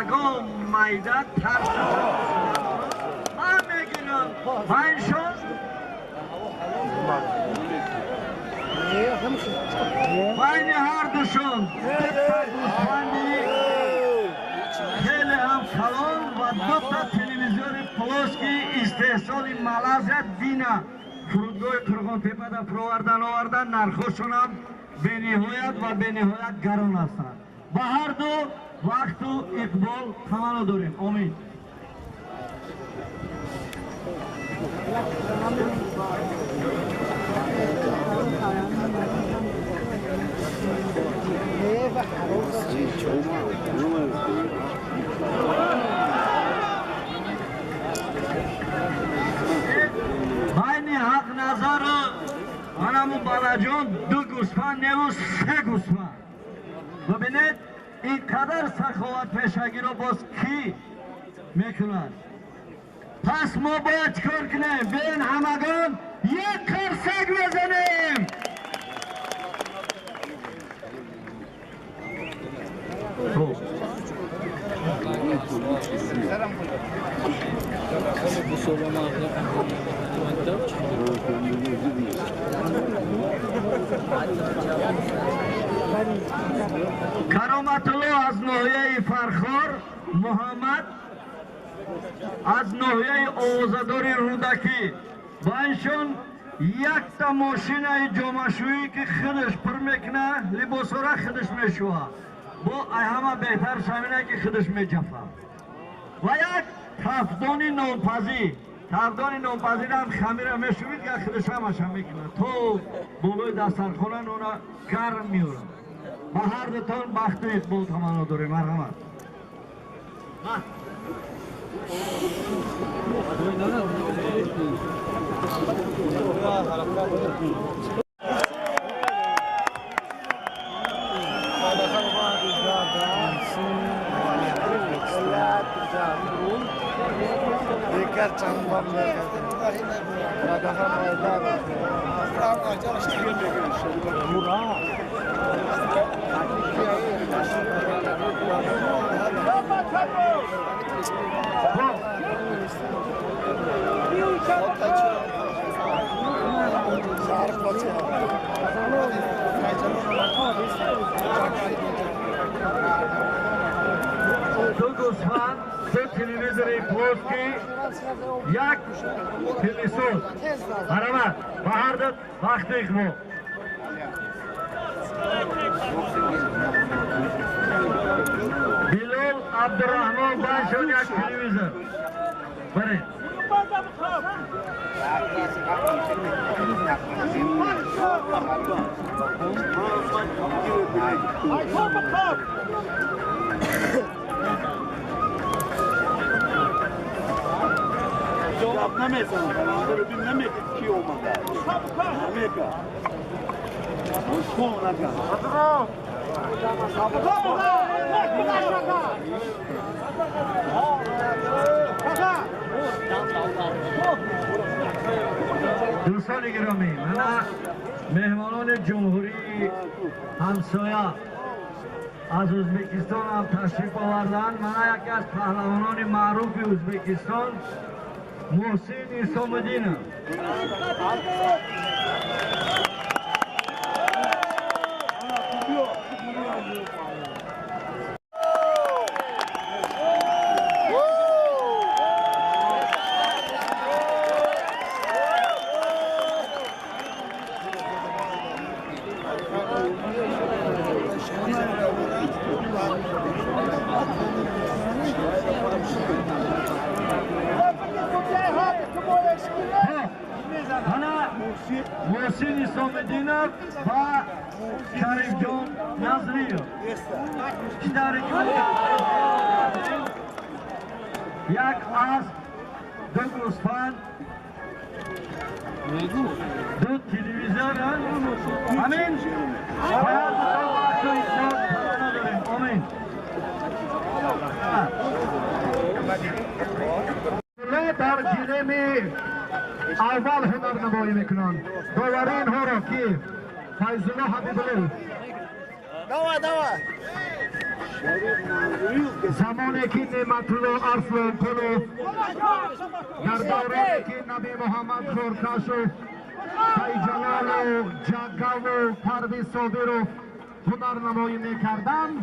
ягон майда тарс ман мегирам. Байншон байни ҳардушон дута гӯсфанди хеле ҳам калон ва дута телевизори плоский истеҳсоли Малайзия дина фурудгоҳи Қурғонтепада фуровардан овардан. Нархошонам бениҳоят ва бениҳоят гарон ҳастанд. Ба ҳарду вақту иқбол таманно дорем. Омин. Байни Ҳақназару манаму Балаҷон ду гӯсфанд неву се гӯсфанд. Бибинед, ин қадар саховатпешагиро боз кӣ мекунад? Пас мо бояд чӣ кор кунем? Биён, ҳамагон як қарсак мезанем. Хуб. Кароматулло аз ноҳияи Фархор, Муҳаммад аз ноҳияи Овозадори Рӯдакӣ. Байншон якта мошинаи ҷомашӯӣ, ки худаш пур мекуна, либосҳоро худаш мешӯва, бо ай ҳама беҳтар шамина, ки худаш меҷафа, ва як тафдони нонпазӣ. Тафдони нонпазирам хамира мешӯвид, я худаш ҳамаша мекунад, то болои дастархона нона гарм меорад. Ба ҳар дутон бахту иқбол таманно дорем. Марҳамат. Дигар чанд бом Ду гӯсфанд, ду телевизори плоский, як пылесос. Марҳамат, ба ҳар ду бахту иқбол. Билол Абдураҳмон, байншон як телевизор. Баред. Ҷавоб намезанам, бибин, намегид ки омада намега. Хонага. Дӯстони гиромӣ, мана меҳмонони ҷумҳурии ҳамсоя аз Ӯзбекистон ҳам ташриф оварданд. Мана яке аз паҳлавонони маъруфи Ӯзбекистон, Муҳсин Исомиддинов. Мана Муҳсин Исомиддинов ва Шарифҷон Назриев. Чӣ тавре ки як асп, ду гӯсфанд, ду телевизор. Амин. Омин. Дар гилеми аввал ҳунарнамоӣ мекунанд. Довари инҳоро ки Файзулло Ҳабибуллоев. Давай, давай. Замоне ки Неъматулло Арслонқулов дар даврае ки Наби Муҳаммад Хоркашов, Сайҷалолу, Ҷагаву Парвиз Собиров ҳунарнамоӣ мекарданд,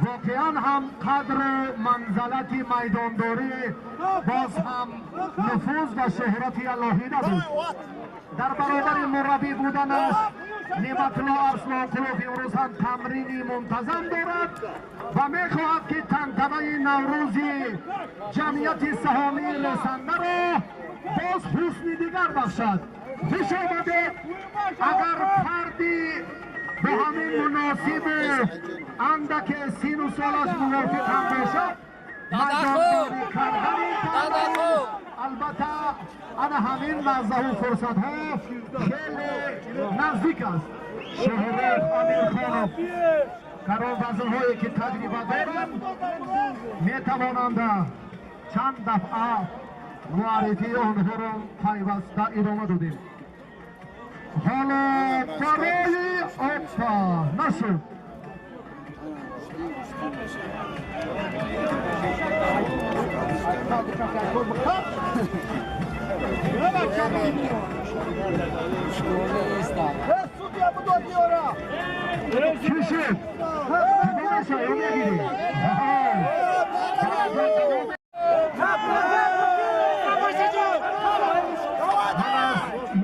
воқеан ҳам қадру манзалати майдондорӣ боз ҳам нуфуз ва шӯҳрати алоҳида буд. Дар баробари мураббӣ буданаш Неъматулло Арслонқулов имрӯз ҳам тамрини мунтазам дорад ва мехоҳад ки тантанаи Наврӯзи ҷамъияти саҳомии ресандаро боз ҳусни дигар бахшад. Хуш омадед! Агар фарди бо ҳамин муносибу андаке сину солаш мувофиқ ҳам бошад, майдондорӣ кардани албатта ана ҳамин лаҳзаҳу фурсатҳо хеле наздик аст. Шоҳрух Амирхонов дар он вазнҳое ки таҷриба доранд, метавонанд чанд дафъа муаррифии онҳоро пайваста идома додем. Ҳоло барои опа нашуд. Чӣ шуд? Намеша ё мегирӣ?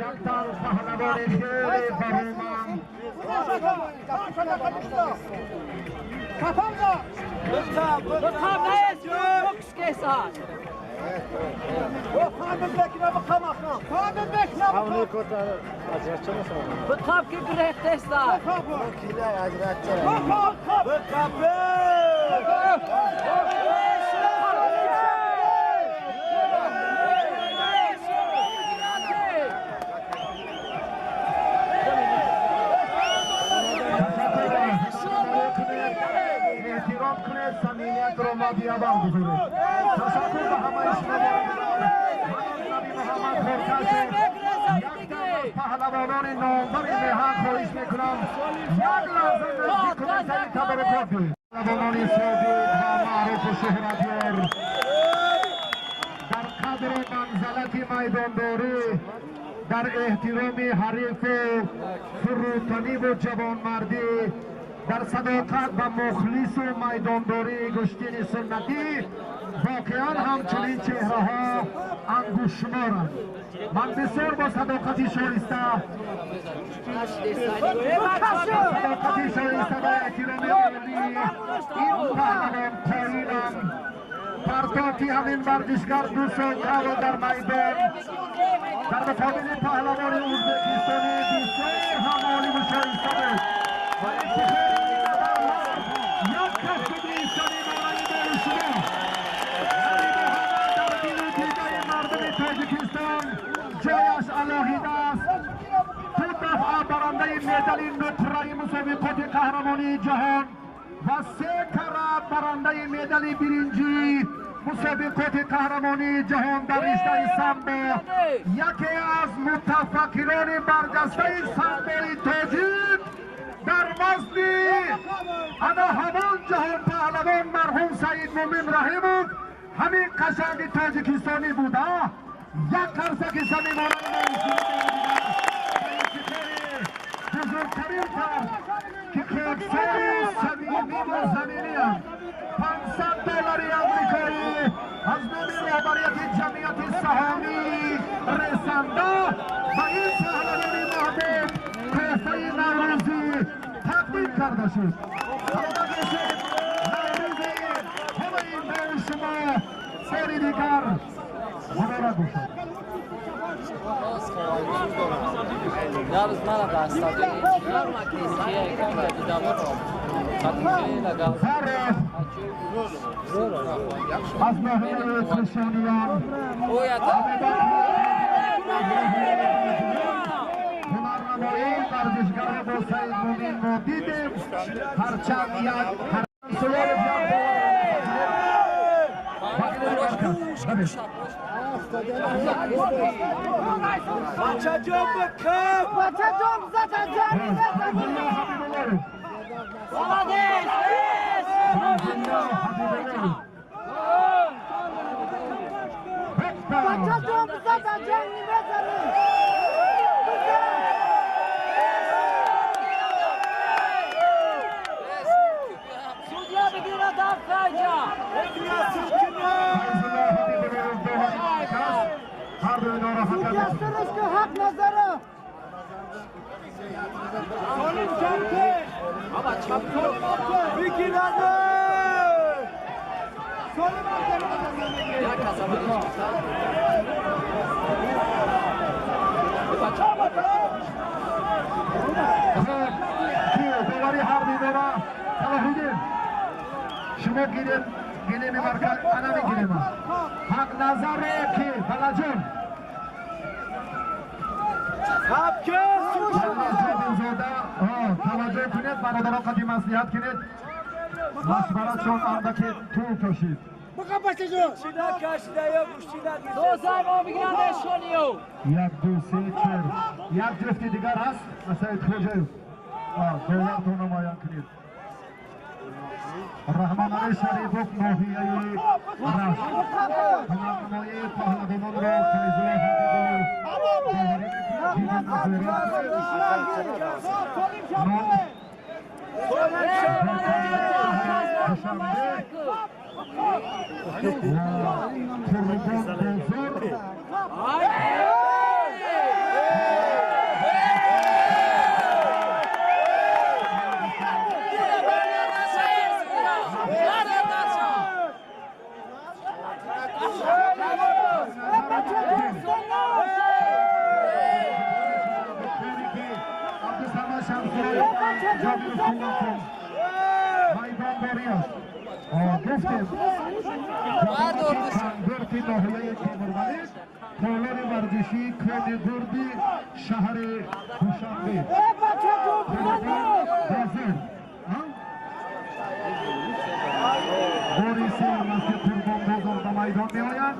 Яктан паҳлавони хеле бароманд. Эҳтиром кунед, самимиятро мадиявал гузоред. Ташаккур ба ҳамаи шумо. Наби Муҳаммад Хоркашев, яктан аз паҳлавонони номбари меҳан, хоҳиш мекунам, як лаҳза наздик кунед, сари табарукот биёед. Паҳлавонони собиқ ва маъруфу шӯҳратёр дар қадру манзалати майдондорӣ, дар эҳтироми ҳарифу фурӯтаниву ҷавонмардӣ, дар садоқат ба мухлису майдондории гӯштини суннатӣ, воқеан ҳамчунин чеҳраҳо ангуштшуморанд. Ман бисёр бо садоқати шоиста ва эҳтироми олии ин паҳлавон қоилам. Партофи ҳамин варзишгар 2 сол қабл дар майдон дар муқобили паҳлавони ӯзбекистонӣ бисёр ҳам оливу шоиста буд ва ифтихори ин набармард як кафкубии самимонаи моли шумо. Наби Муҳаммад дар дилу дидаи мардуми Тоҷикистон ҷояш алоҳида аст. Ду дафъа барандаи медали нуқраи мусобиқоти қаҳрамонии ҷаҳон ва 3 карат барандаи медали биринҷии мусобиқоти қаҳрамонии ҷаҳон дар риштаи самбо, яке аз мутафаккирони барҷастаи самбои тоҷик дар вазни ана ҳамон ҷаҳонпаҳлавон марҳум Саид Мумин Раҳимов, ҳамин қашанги тоҷикистонӣ буда. Як қарсаки самимонаи бузургтарин фард ки хоксору самимиву заминианд, 500 доллари амрикоӣ аз номи роҳбарияти ҷамъияти саҳомии ресанда ба ин паҳлавони маҳбуб тӯҳфаи наврӯзӣ тақдим карда шуд. Саломат бошед. Наврӯзи ҳамаи мову шумо бори дигар муборак бошад. Аз ноҳияи Кушониён ҳунарнамоии варзишгарро бо Саид Мумин мо дидем. Ҳарчанд як Як, ду, се, чор. Як ҷуфти дигар ҳаст, Саид Хоҷаев. Довартон намоян кунед. Раҳмонали Шарипов ноҳияи Рашт. Ҳунарнамоии паҳлавононро Файзулло Ҳабибуллоев доварӣ мекунад. Душанбе ва Қурбон Бозор. Гуфтем ноҳияи Темурмалик, толори варзишии Кони Гурди шаҳри Душанбе. Бозор бори сеюм аст, ки Қурбон Бозор ба майдон меояд.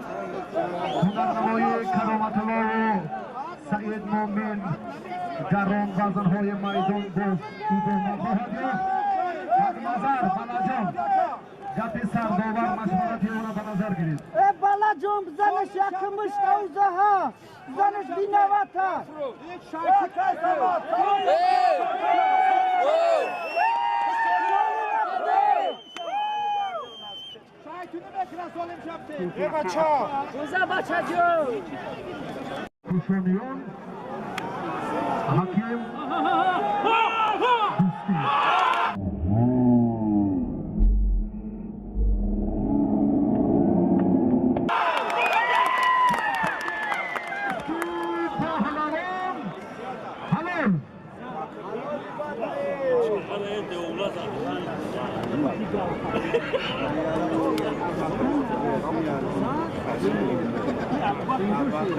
Ҳунарнамои Кароматуллову Саид Мумин гарон вазнҳои майдон боз идома хоҳад ёфт. Ҳақназар Балаҷон, гапи сардовар машварати ӯро ба назар гирифт. Балаҷон, бизанаш якмиш таузаҳа, бизанаш бинавата. Кушониён ҳаким Дӯстӣ.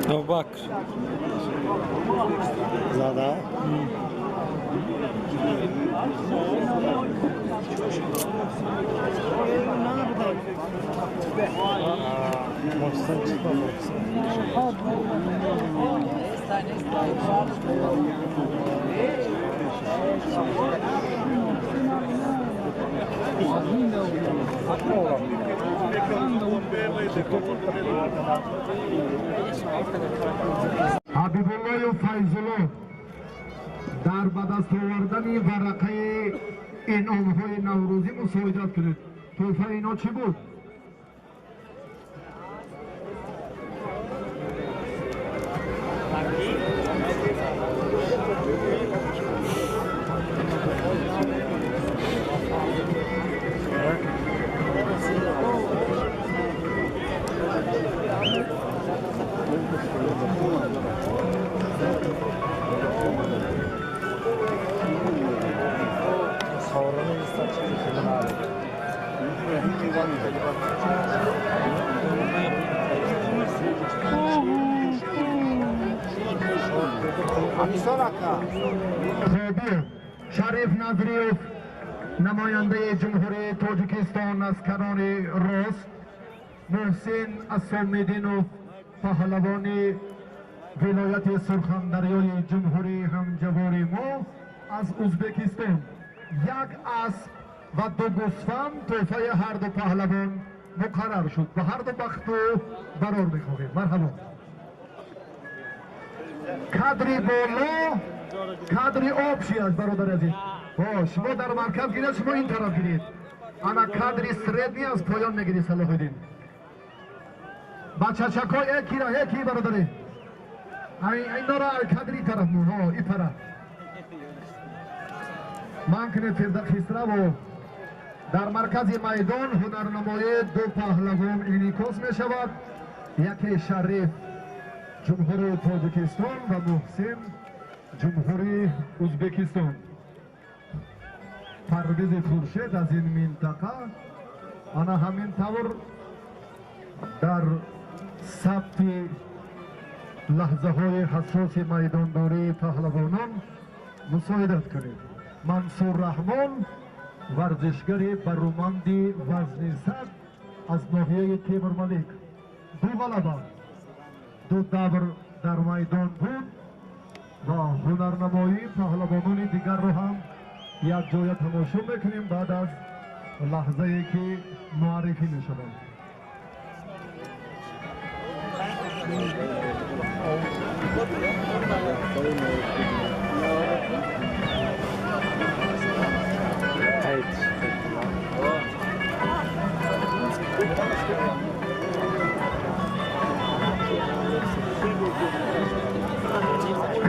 Абубакр. Зада. Ҳабибуллоев Файзулло дар ба даст овардани варақаи инъомҳои наврӯзӣ мусоидат кунед. Тӯҳфаи ино чӣ буд? Шариф Назриев, намояндаи Ҷумҳурии Тоҷикистон аз канори рост, Муҳсин Асомиддинов, паҳлавони вилояти Сурхандарёи ҷумҳурии ҳамҷавори мо аз Узбекистон. Як асп ва ду гӯсфанд тӯҳфаи ҳарду паҳлавон муқаррар шуд. Ба ҳарду бахту барор мехоҳем. Марҳабо. Кадри боло, кадри общий аст, бародари азиз. Шумо дар марказ гиред, шумо ин тараф гиред. Ана кадри средний аз поён мегиред, Салоҳиддин. Бачачако экира, эки бародари. Инора кадри тараф мо, и тараф. Ман кунед Фирда Хисраву дар маркази майдон ҳунарнамоии ду паҳлавон инъикос мешавад. Яке Шариф Ҷумҳурии Тоҷикистон ва Муҳсин Ҷумҳурии Ӯзбекистон. Парвизи Хуршед аз ин минтақа ана ҳамин тавр дар сабти лаҳзаҳои ҳассоси майдондории паҳлавонон мусоидат кунед. Мансур Раҳмон варзишгари баруманди вазни 100 аз ноҳияи Темурмалик. Ду ғалаба, ду давр дар майдон буд ва ҳунарнамоии паҳлавонони дигарро ҳам якҷоя тамошо мекунем баъд аз лаҳзае ки муаррифӣ мешаванд.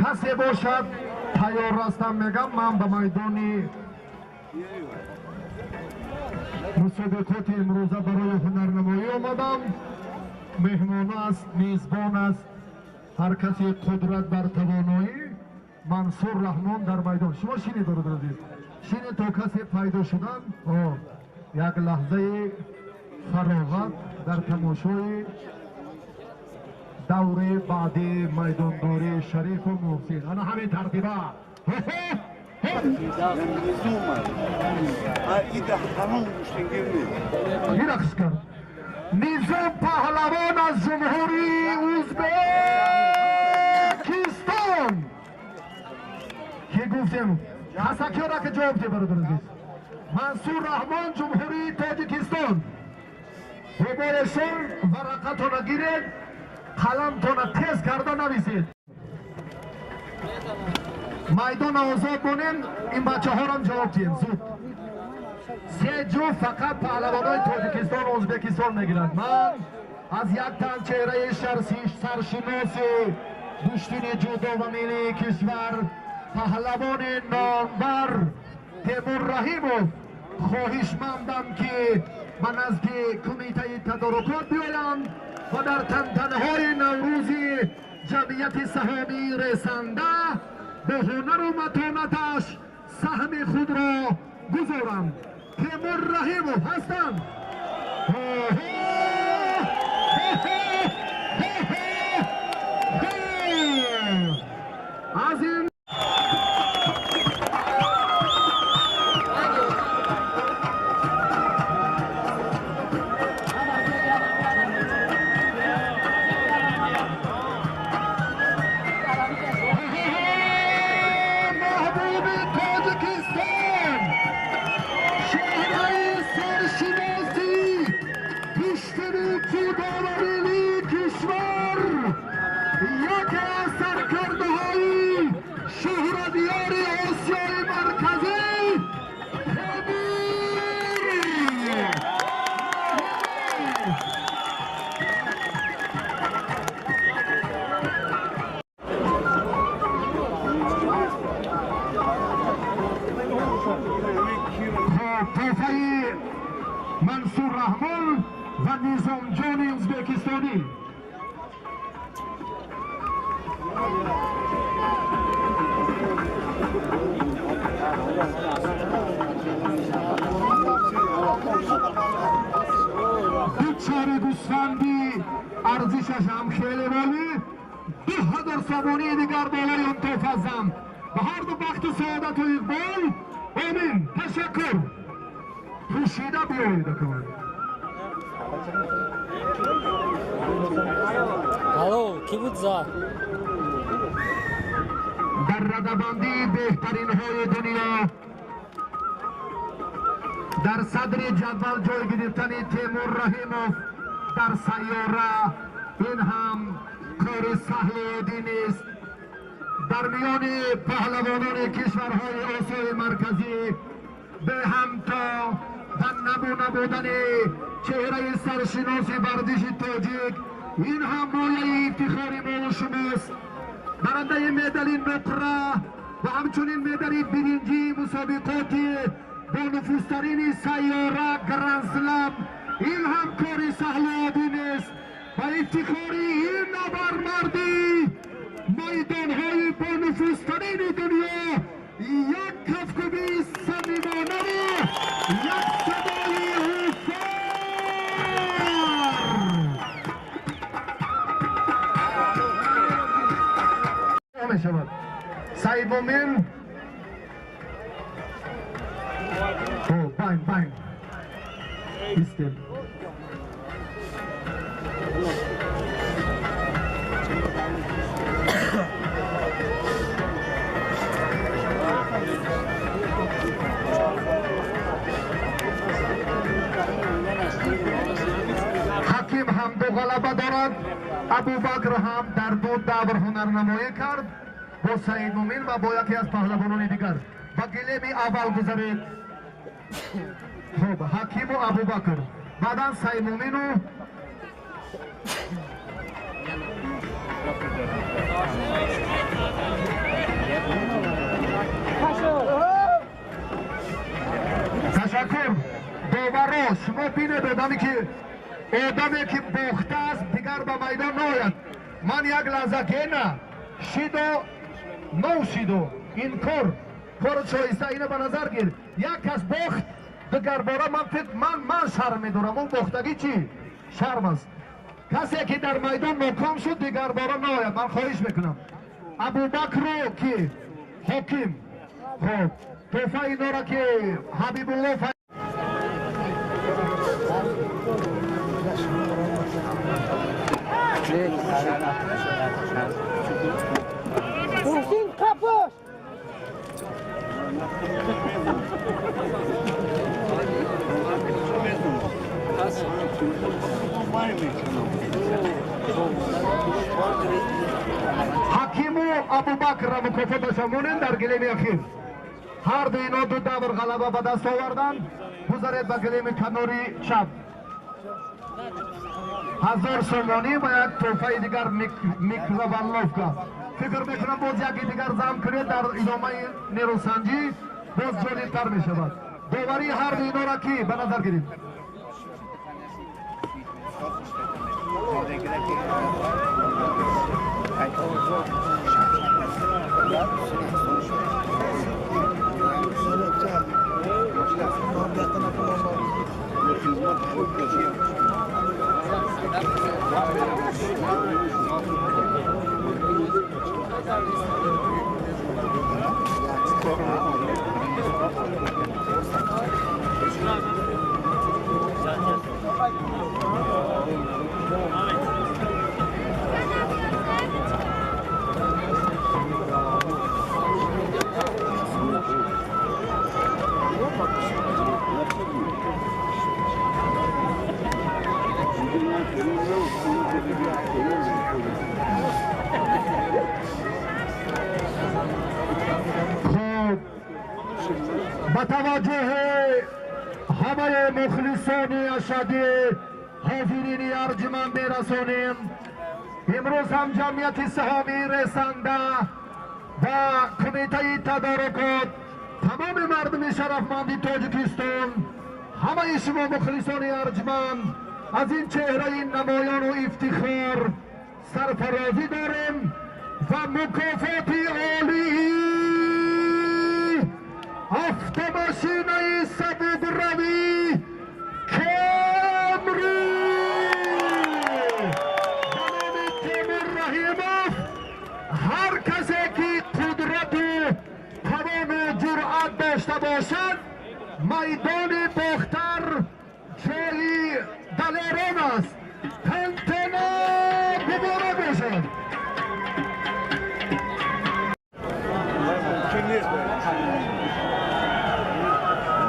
Касе бошад тайёр ҳастам, мегам, ман ба майдони мусобиқоти имрӯза барои ҳунарнамоӣ омадам. Меҳмон аст, мизбон аст, ҳар касе қудрат бар тавоноӣ. Мансур Раҳмон дар майдон. Шумо шинед, бародар азиз, шинед то касе пайдо шудан. Як лаҳзаи фароғат дар тамошои даври баъди майдондории Шарифу Муҳсин. Ана ҳамин тартиба. Рақс кард Низом паҳлавон аз Ҷумҳурии Ӯзбекистон, ки гуфтем ҳасакёра ки ҷавоб де, бародар азиз. Мансур Раҳмон Ҷумҳурии Тоҷикистон. Рубоешон варақатона гиред, қаламтона тез карда нависед. Майдона озод монем, ин бачаҳорам ҷавоб диҳем зуд. Се ҷуфт фақат паҳлавонои Тоҷикистон ва Ӯзбекистон мегиранд. Ман аз як тан чеҳраи саршиноси гӯштини ҷудо ва миллии кишвар, паҳлавони номбар Темур Раҳимов хоҳишмандам, ки ба назди кумитаи тадорукот биёянд ва дар тантанаҳои наврӯзи ҷамъияти саҳомии ресанда бо ҳунару матонаташ саҳми худро гузоранд. Темур Раҳимов ҳастанд. Аз ин маҳбуби Тоҷикистон, шеҳраи саршиноси гӯштини ҷудо ва миллии кишвар, яке аз саркардаҳои шӯҳратёри Осиёи Марказӣ, Темур. Хоб, тӯҳфаи Мансур Раҳмон ва Низомҷони ӯзбекистонӣ. Ду чори гӯсфанди арзишаш ҳам хеле волӣ, 2000 сомонии дигар болои он тӯҳфа зам. Ба ҳарду бахту саодату иқбол. Омин. Ташаккур. Пӯшида биёед акаван. Алло, кӣ буд зад? Дар радабандии беҳтаринҳои дунё Дар садри ҷадвал ҷой гирифтани Темур Раҳимов дар сайёра ин ҳам кори саҳлу оддӣ нест. Дар миёни паҳлавонони кишварҳои Осиёи Марказӣ беҳамто ва намуна будани чеҳраи саршиноси варзиши тоҷик ин ҳам мояи ифтихори мову шумост. Барандаи медали нуқра ва ҳамчунин медали биринҷии мусобиқоти бонуфузтарини сайёра Гранд-Слам ин ҳам кори саҳлу оддӣ нест ва ифтихори ин набармарди майдонҳои бонуфузтарини дунё як кафкубии самимонаву як садои ҳуфор мешавад. Саидмумин байн байн истем. Ҳаким ҳам ду ғалаба дорад. Абубакр ҳам дар ду давр ҳунарнамоӣ кард бо Саидмумин ва бо яке аз паҳлавонони дигар. Ба гилеми аввал гузаред. Хуб, Ҳакиму Абубакр, баъдан Саидмумину ташаккур. Доваро, шумо бинед, одаме ки бохтааст, дигар ба майдон наояд. Ман як лаҳза гена шидо нов шидо ин кор кори шоиста ина ба назар гир. Як кас бохт, дигарбора ман фикр ман шарм медорам. Он бохтагӣ чӣ шарм аст? Касе ки дар майдон ноком шуд, дигарбора наояд, ман хоҳиш мекунам. Абубакру ки ҳоким, хоб, тӯҳфаи инора ки Ҳабибулло. Муҳсин, қапош. Ҳакиму Абубакрро мукофоташа монем дар гилеми ахир. Ҳар ду ино ду давр ғалаба ба даст оварданд. Гузаред ба гилеми канори чап. 1000 сомонӣ ва як тӯҳфаи дигар, микроволновка. Фикр мекунам, боз яке дигар зам кунед, дар идомаи нерӯсанҷӣ боз ҷолибтар мешавад. Доварии ҳар ду инора кӣ ба назар гирифт? Хуб, ба таваҷҷӯҳи ҳамаи мухлисони ашадӣ, ҳозирини арҷуманд мерасонем, имрӯз ҳам Ҷамъияти саҳомии ресанда ва Кумитаи тадорукот, тамоми мардуми шарафманди Тоҷикистон, ҳамаи шумо мухлисони арҷманд, аз ин чеҳраи намоёну ифтихор сарфарозӣ дорем ва мукофоти олии автомошинаи сабукравӣ Кемри ба номи Темур Раҳимов. Ҳар касе ки қудрату тавону ҷуръат дошта бошад, майдони Бохтар ҷои далерон аст. Тантана муборак бошад. Мумкин нест.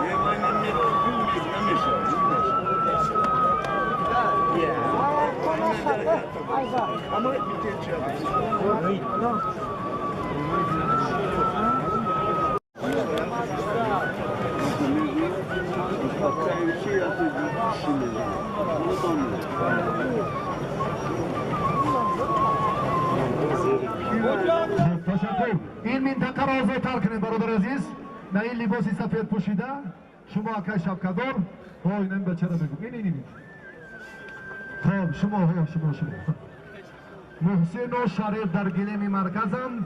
Не, не, не. Ташаккур. Ин минтақаро озодтар кунед, бародар азиз. На ин либоси сафед пӯшида, шумо акай шапкадор. Ҳо, ин бачара бигӯ. Ин ин. Хоб, шумо, ҳо, шумо, шумо. Муҳсину Шариф дар гилеми марказанд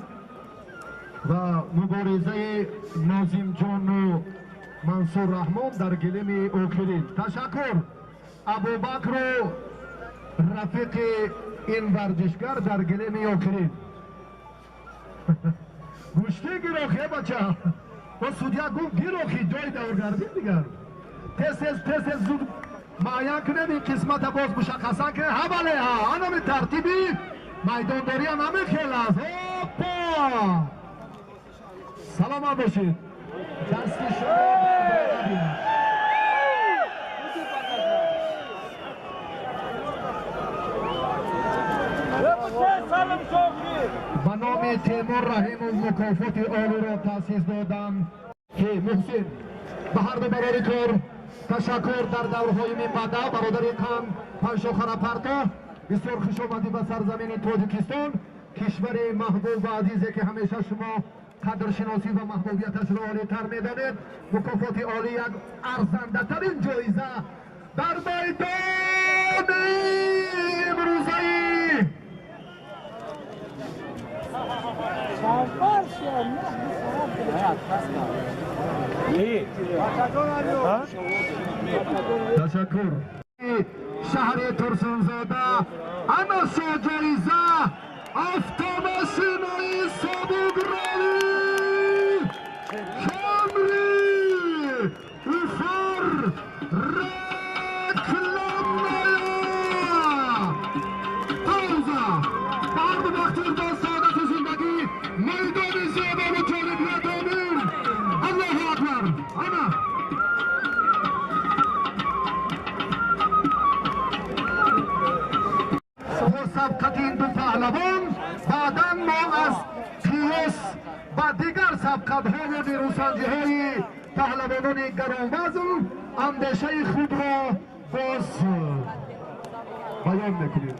ва муборизаи Нозимҷону Мансур Раҳмон дар гилеми охирин. Ташаккур. Абубакру рафиқи ин варзишгар дар гилеми охирин. Гӯштӣ гирохи, бача. О судья гуфт гирохи, ҷои давргардӣ дигар. Тез тез тез тез зуд муайян кунем, ин қисмата боз мушаххасан кунем. Ҳа, бале, ҳа, анами тартиби майдондориам ҳамин хел аст. Оппа! Саломат бошед. Дасти шумо. Ба номи Темур Раҳимов мукофоти олиро таъсис додам, ки Муҳсин ба ҳар ду барори кор ташаккур. Дар даврҳои минбаъда бародари қанд панҷшохара парто, бисёр хушомадӣ ба сарзамини Тоҷикистон, кишвари маҳбуб ва азизе, ки ҳамеша шумо қадршиносӣ ва маҳбубияташро олитар медонед. Мукофоти олӣ як арзандатарин ҷоиза дар майдони имрӯзаи Ташаккур. Шаҳри Турсунзода ана шо ҷоиза автомашинаи собугравӣ Камри Уфар рекламная. Пауза. Ба ҳарду бахтир до саодати зиндагӣ, майдони зебову ҷолибият. Омин. Аллоҳу акбар. Ана бо сабқати ин ду паҳлавон баъдан мо аз қиёс ба дигар сабқатҳову нерӯсанҷиҳои паҳлавонони гаронвазн андешаи худро боз баён мекунем.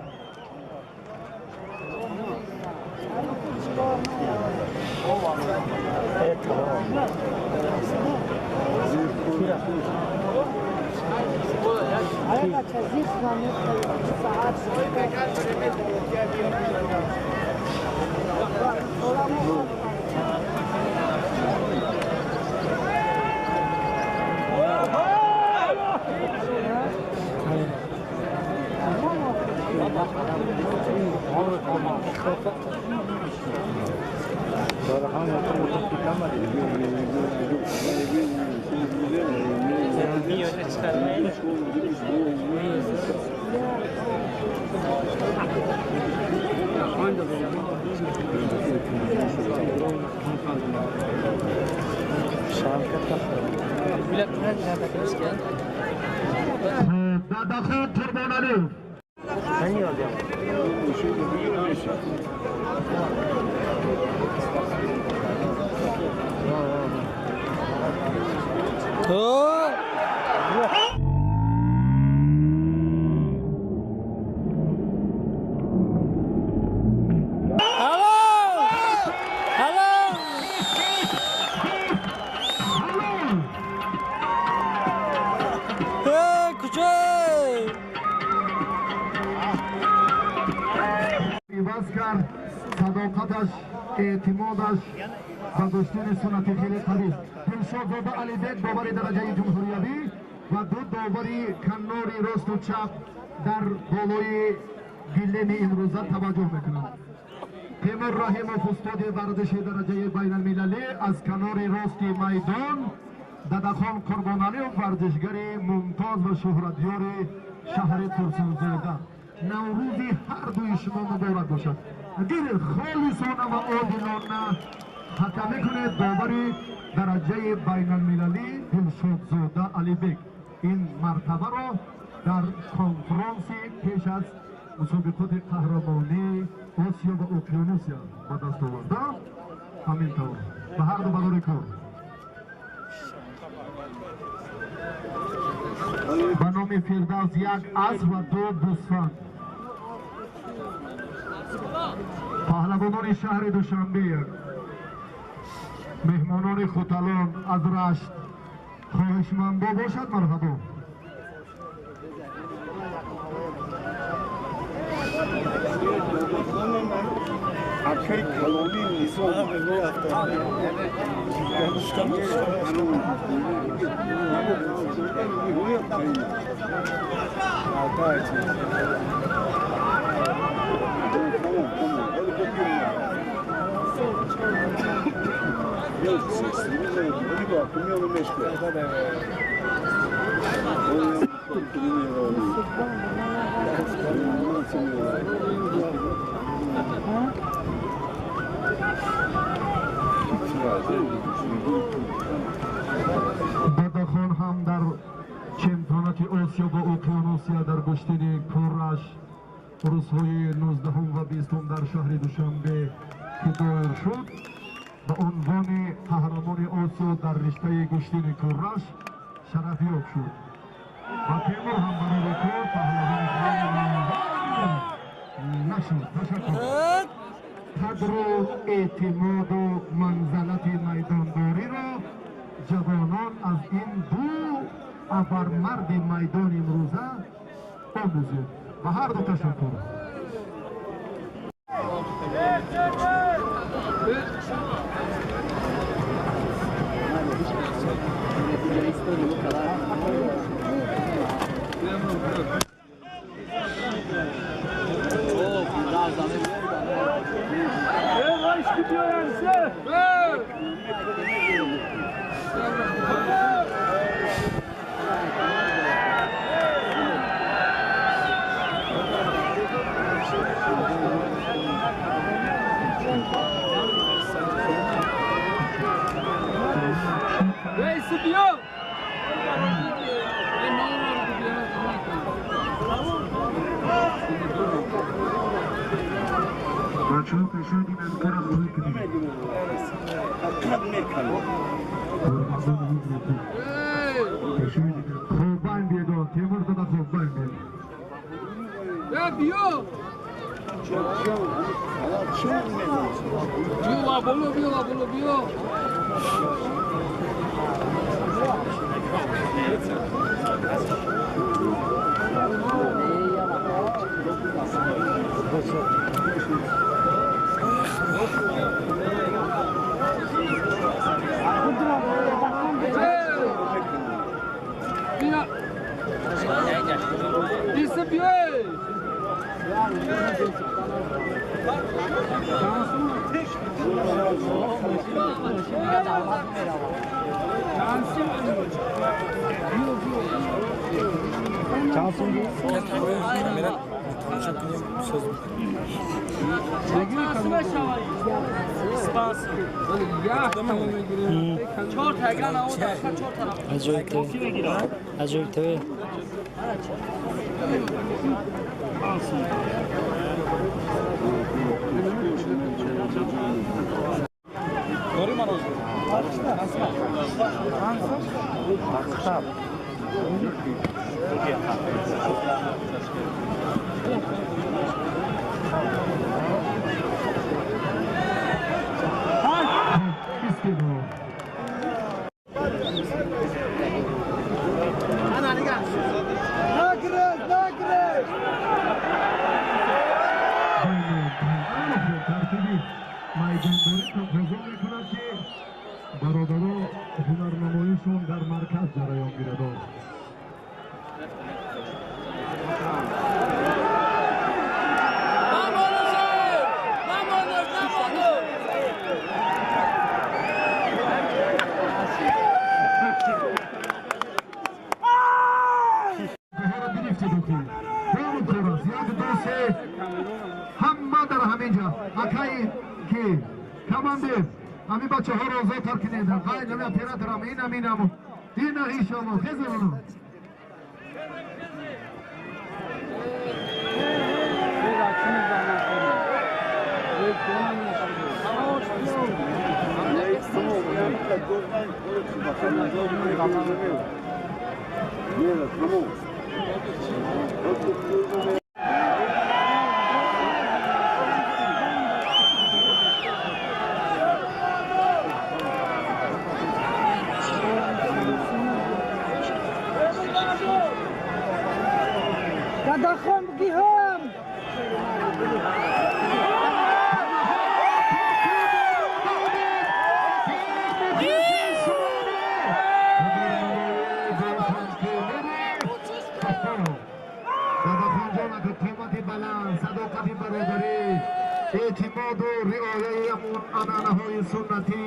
Дадахон Қурбоналиев. Иваз кард садоқаташ, эътимодаш ба доштани суннати хеле қавист. Дилшодзода Алибек, довари дараҷаи ҷумҳуриявӣ, ва ду довари каннори росту чап дар болои гилеми имрӯза таваҷҷӯҳ мекунанд. Темур Раҳимов, устоди варзиши дараҷаи байналмилалӣ, аз канори рости майдон, Дадахон Қурбоналиев, варзишгари мумтоз ва шӯҳратёри шаҳри Турсунзода. Наврӯзи ҳар дуи шумо муборак бошад. Гиред, холисона ва одилона ҳакамӣ кунед. Довари дараҷаи байналмилалӣ Дилшодзода Алибек ин мартабаро дар конфронси пеш аз Мусобиқоти қаҳрамонии Осиё ва Уқёнусия ба даст оварда. Ҳамин тавр ба ҳар ду барори кор. Ба номи Фирдавс як асп ва ду гӯсфанд. Паҳлавонони шаҳри Душанбе, меҳмонони Хуталон аз Рашт, хоҳишмандо бошад, марҳабо. Акай калони низом. Дадахон ҳам дар чемпионати Осиё ва Уқёнусия дар гӯштини Кураш рӯзҳои 19 ва 20 дар шаҳри Душанбе ки доир шуд, ба унвони қаҳрамони Осиё дар риштаи гӯштини Кураш шарафёб шуд. Ва Темур ҳам барои кор паҳлавони нашуд. Ташаккур. Қадру эътимоду манзалати майдондориро ҷавонон аз ин ду абармарди майдони имрӯза омӯзед. Ба ҳар ду ташаккур. بچه‌ها فشار این از کار خواهی کنید. خوب بیاد تیمور دادا خوب بیاد. بیا بیا بولو بیا بولو بیا. عجایب توی ҳамин бачаҳоро озодтар кунед. Ғайр операторам инам инам ина ишамо хезоно. Дадахон бигиҳам. Дадахон ҷон, қомати баланд, садоқати бародарӣ, эътимоду риояи ҳамон анъанаҳои суннатӣ.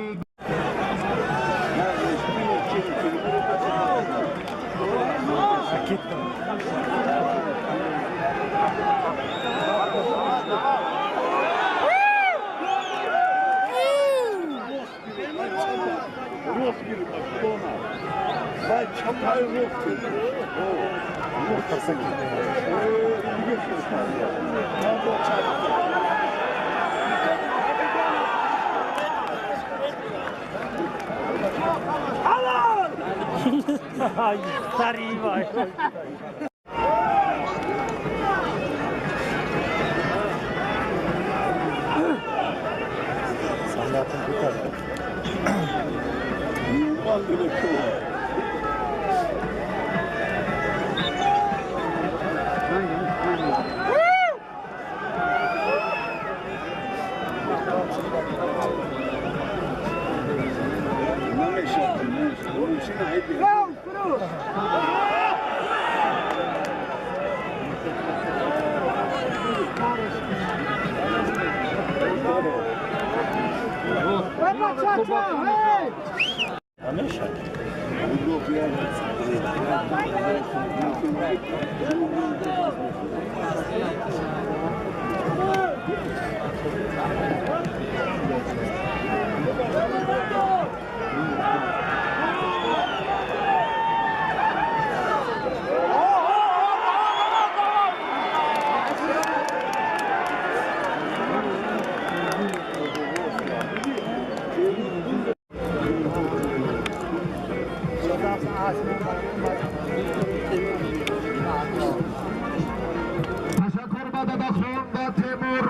Ташаккур ба Дадахон ва Темур.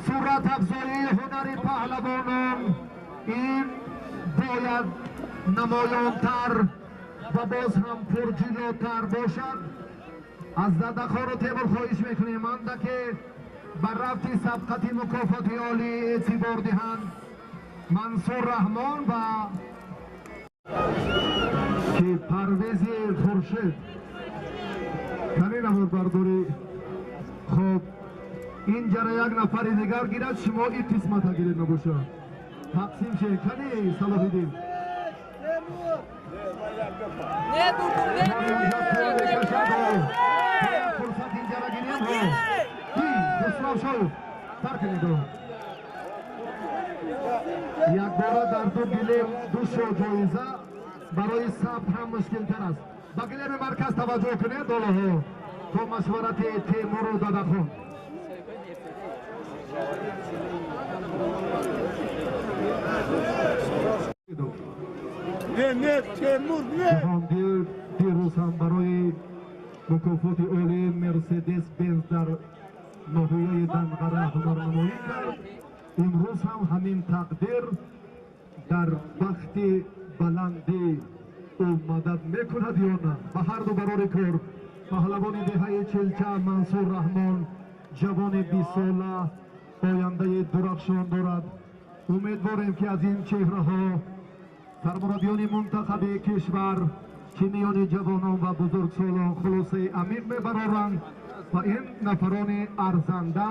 Сурат афзоии ҳунари паҳлавонон ин бояд намоёнтар ва боз ҳам пурҷилотар бошад. Аз Дадахону Темур хоҳиш мекунем, андаке ба рафти сабқати мукофоти олӣ эътибор диҳанд. Мансур Раҳмон ва ки Парвези Хуршед кани наворбардорӣ. Хоб, ин ҷара як нафари дигар гирад, шумо ин қисмата гиред, набошад тақсим шед. Кани Салоҳиддин фурсат ин ҷара гирем. Хусрав Шоев тар кунед. Якбора дар ду гилем ду шо ҷоиза барои сабт ҳам мушкилтар аст. Ба гилеми марказ таваҷҷӯҳ кунед долоҳо то машварати Темуру Дадахон. Ҷаҳонгир дирӯз ҳам барои мукофоти олии Мерседес Бенз дар ноҳияи Данғара ҳунарнамоӣ кард. Имрӯз ҳам ҳамин тақдир дар бахти баланди ӯ мадад мекунад ё на? Ба ҳарду барори кор. Паҳлавони деҳаи Чилча Мансур Раҳмон, ҷавони 20сола, ояндаи дурахшон дорад. Умедворем, ки аз ин чеҳраҳо сармураббиёни мунтахаби кишвар, ки миёни ҷавонон ва бузургсолон хулосаи амиқ мебароранд ва ин нафарони арзанда.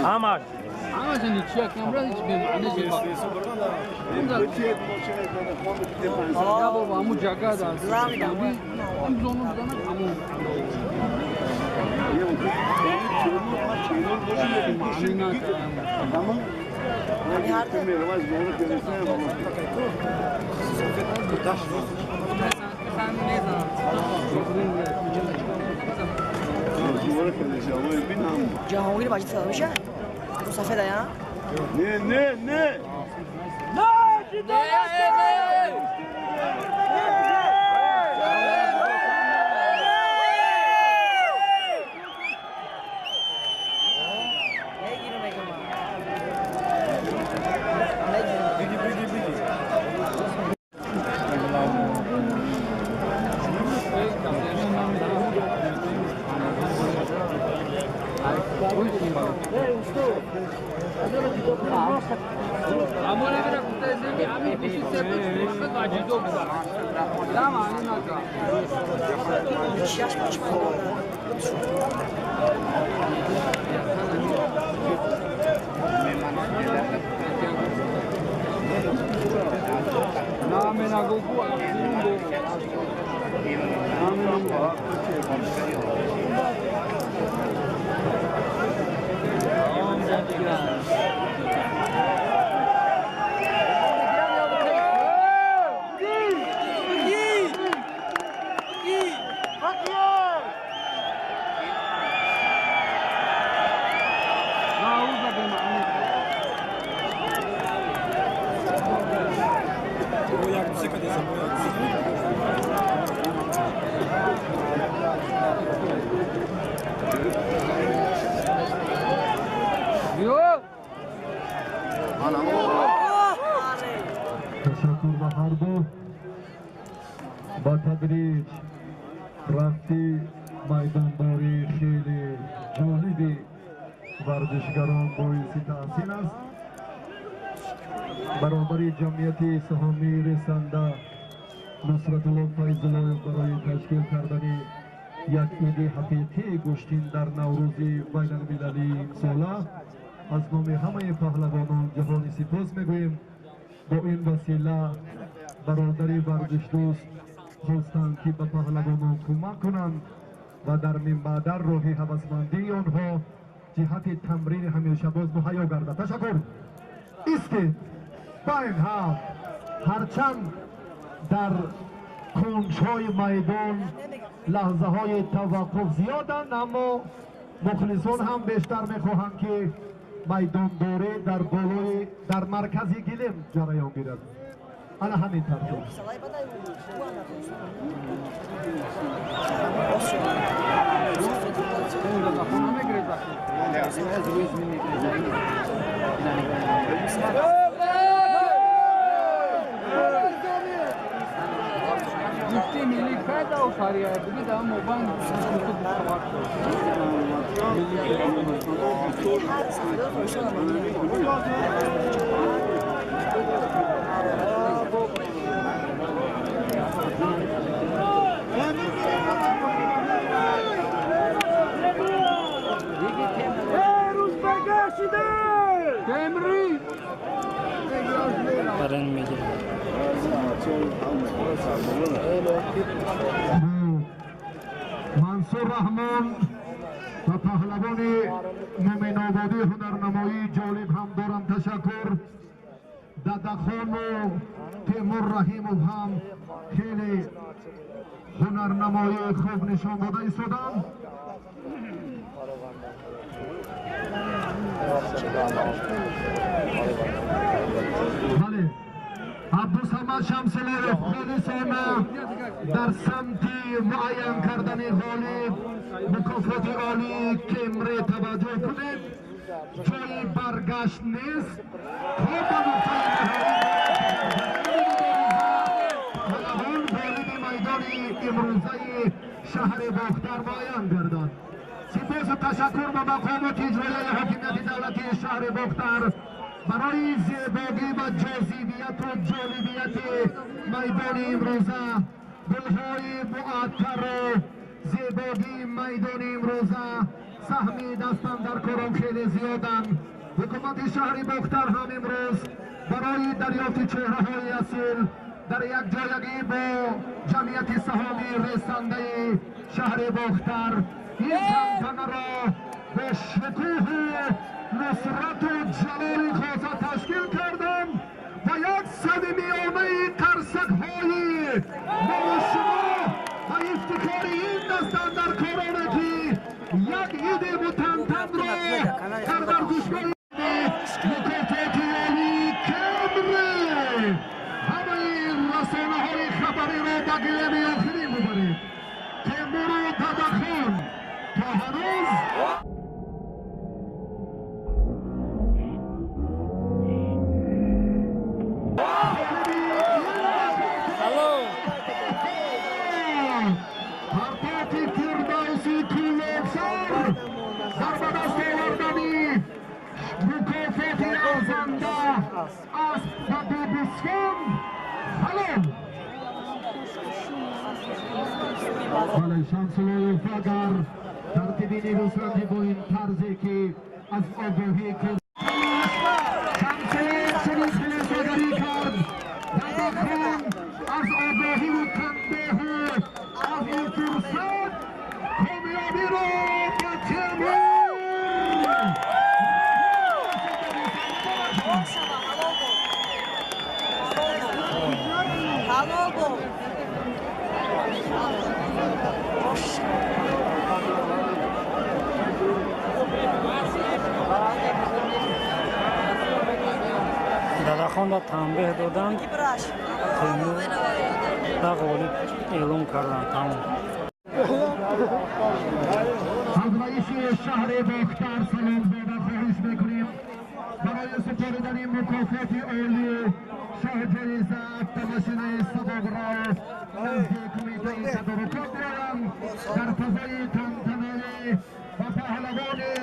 Ҳамаш. Ҳамаша ничья камра, ҳеч бемаъне шуд. Я бобо, ҳамун ҷага дар ҳам зону бизанад, ҳамун маъни накард. جهانگیر باید صدا میشه؟ مصطفی دایا؟ نه نه نه تشکر به هر دو. با تدریج رفتی میدانداری خیلی جالبی ورزشگران باعث تحسین است. برابر جمعیت سهامی رسنده نصرت الله فیض‌الله برای تشکیل کردن یک عید حقیقی گوشتین در نوروز بین المللی ساله از نام همه پهلوانان جهانی سپاس میگوییم. با این وسیله برادر ورزش دوست خواستند که به پهلوانان کمک کنند و در منبع راه هوسمندی آنها جهت تمرین همیشه باز مهیا گردد. تشکر. ایستید. با این حال هرچند در کنجهای میدان لحظه های توقف زیادند، اما مخلصان هم بیشتر میخواهند که میدان دوره در بالای در مرکز گلیم جریان گیرد. انا همین ترتیب. منصور رحمان و پهلوان مومن آبادی هنرنمایی جالب هم دارم. تشکر. ددخان و تیمور رحیموف هم خیلی هنرنمایی خوب نشان داده ایستادند. بله، عبدالصمد شمس‌الله خالصانه در سمت معین کردن غالب مکافات عالی کمره توجه کنید. جای برگشت نیست. تا به نقطه نهایی پهلوان غالب میدان امروزه شهر باختر معین گردد. سپاس و تشکر به مقامات اجرایی حاکمیت دولتی شهر باختر برای زیبایی و جاذبیت و جالبیت میدان امروزه، گلهای معطر و زیبایی میدان امروزه سهمی دستن در کاران خیلی زیادند. حکومت شهر باختر هم امروز برای دریافت چهره های اصیل در یک جایگی با جمعیت سهامی رسنده شهر باختر این تنتنه را به شکوه Нусрату Ҷалоли хоса ташкил карданд ва як сади миёнаи қарсакҳои мову шумо ба ифтихори ин дастандаркороне, ки як иди мутантанро дар варзишгоҳи мукофоти олии Кемри ҳамаи расонаҳои хабариро ба гилеми охирин бубаред. Темуру Дадахон то ҳанӯз партофи Фирдавси Кӯлобсар дар ба даст овардани мукофоти арзанда асп ва ду гӯсфанд ҳалол. Бале, Шамсуллоев агар тартиби нерӯсанҷӣ бо ин тарзе, ки аз огоҳӣ Шамсуллоев чунин хулосагарӣ кард, Дадахон аз огоҳиву танбеҳу аз ин фурсат комёбиро ба Темур. Ҳалол бод. Бош. Дадахонда танбеҳ доданд, Темур ба ғолиб эълон карданд, тамом. Аз раиси шаҳри Бохтар Саломзода хоҳиш мекунем барои супоридани мукофоти олӣ шоҳҷоиза автомошинаи сабукро назди кумитаи тадорукот биёянд. Дар фазои тантанавӣ ва паҳлавони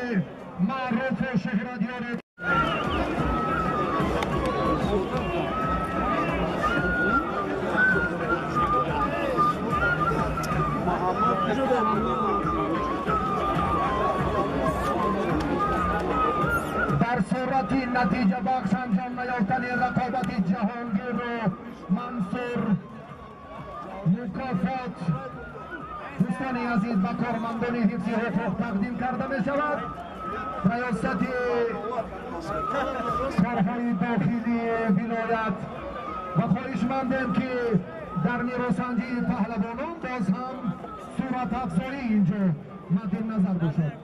маъруфу шӯҳратёри дар сурати натиҷабахш анҷом наёфтани рақобати Ҷаҳонгиру Мансур, мукофот, дӯстони азиз, ба кормандони ҳифзи ҳуқуқ тақдим карда мешавад. Раёсати корҳои дохилии вилоят ва хоҳишмандем, ки дар нерӯсанҷии паҳлавонон боз ҳам суратафзоӣ инҷо мадди назар бошад.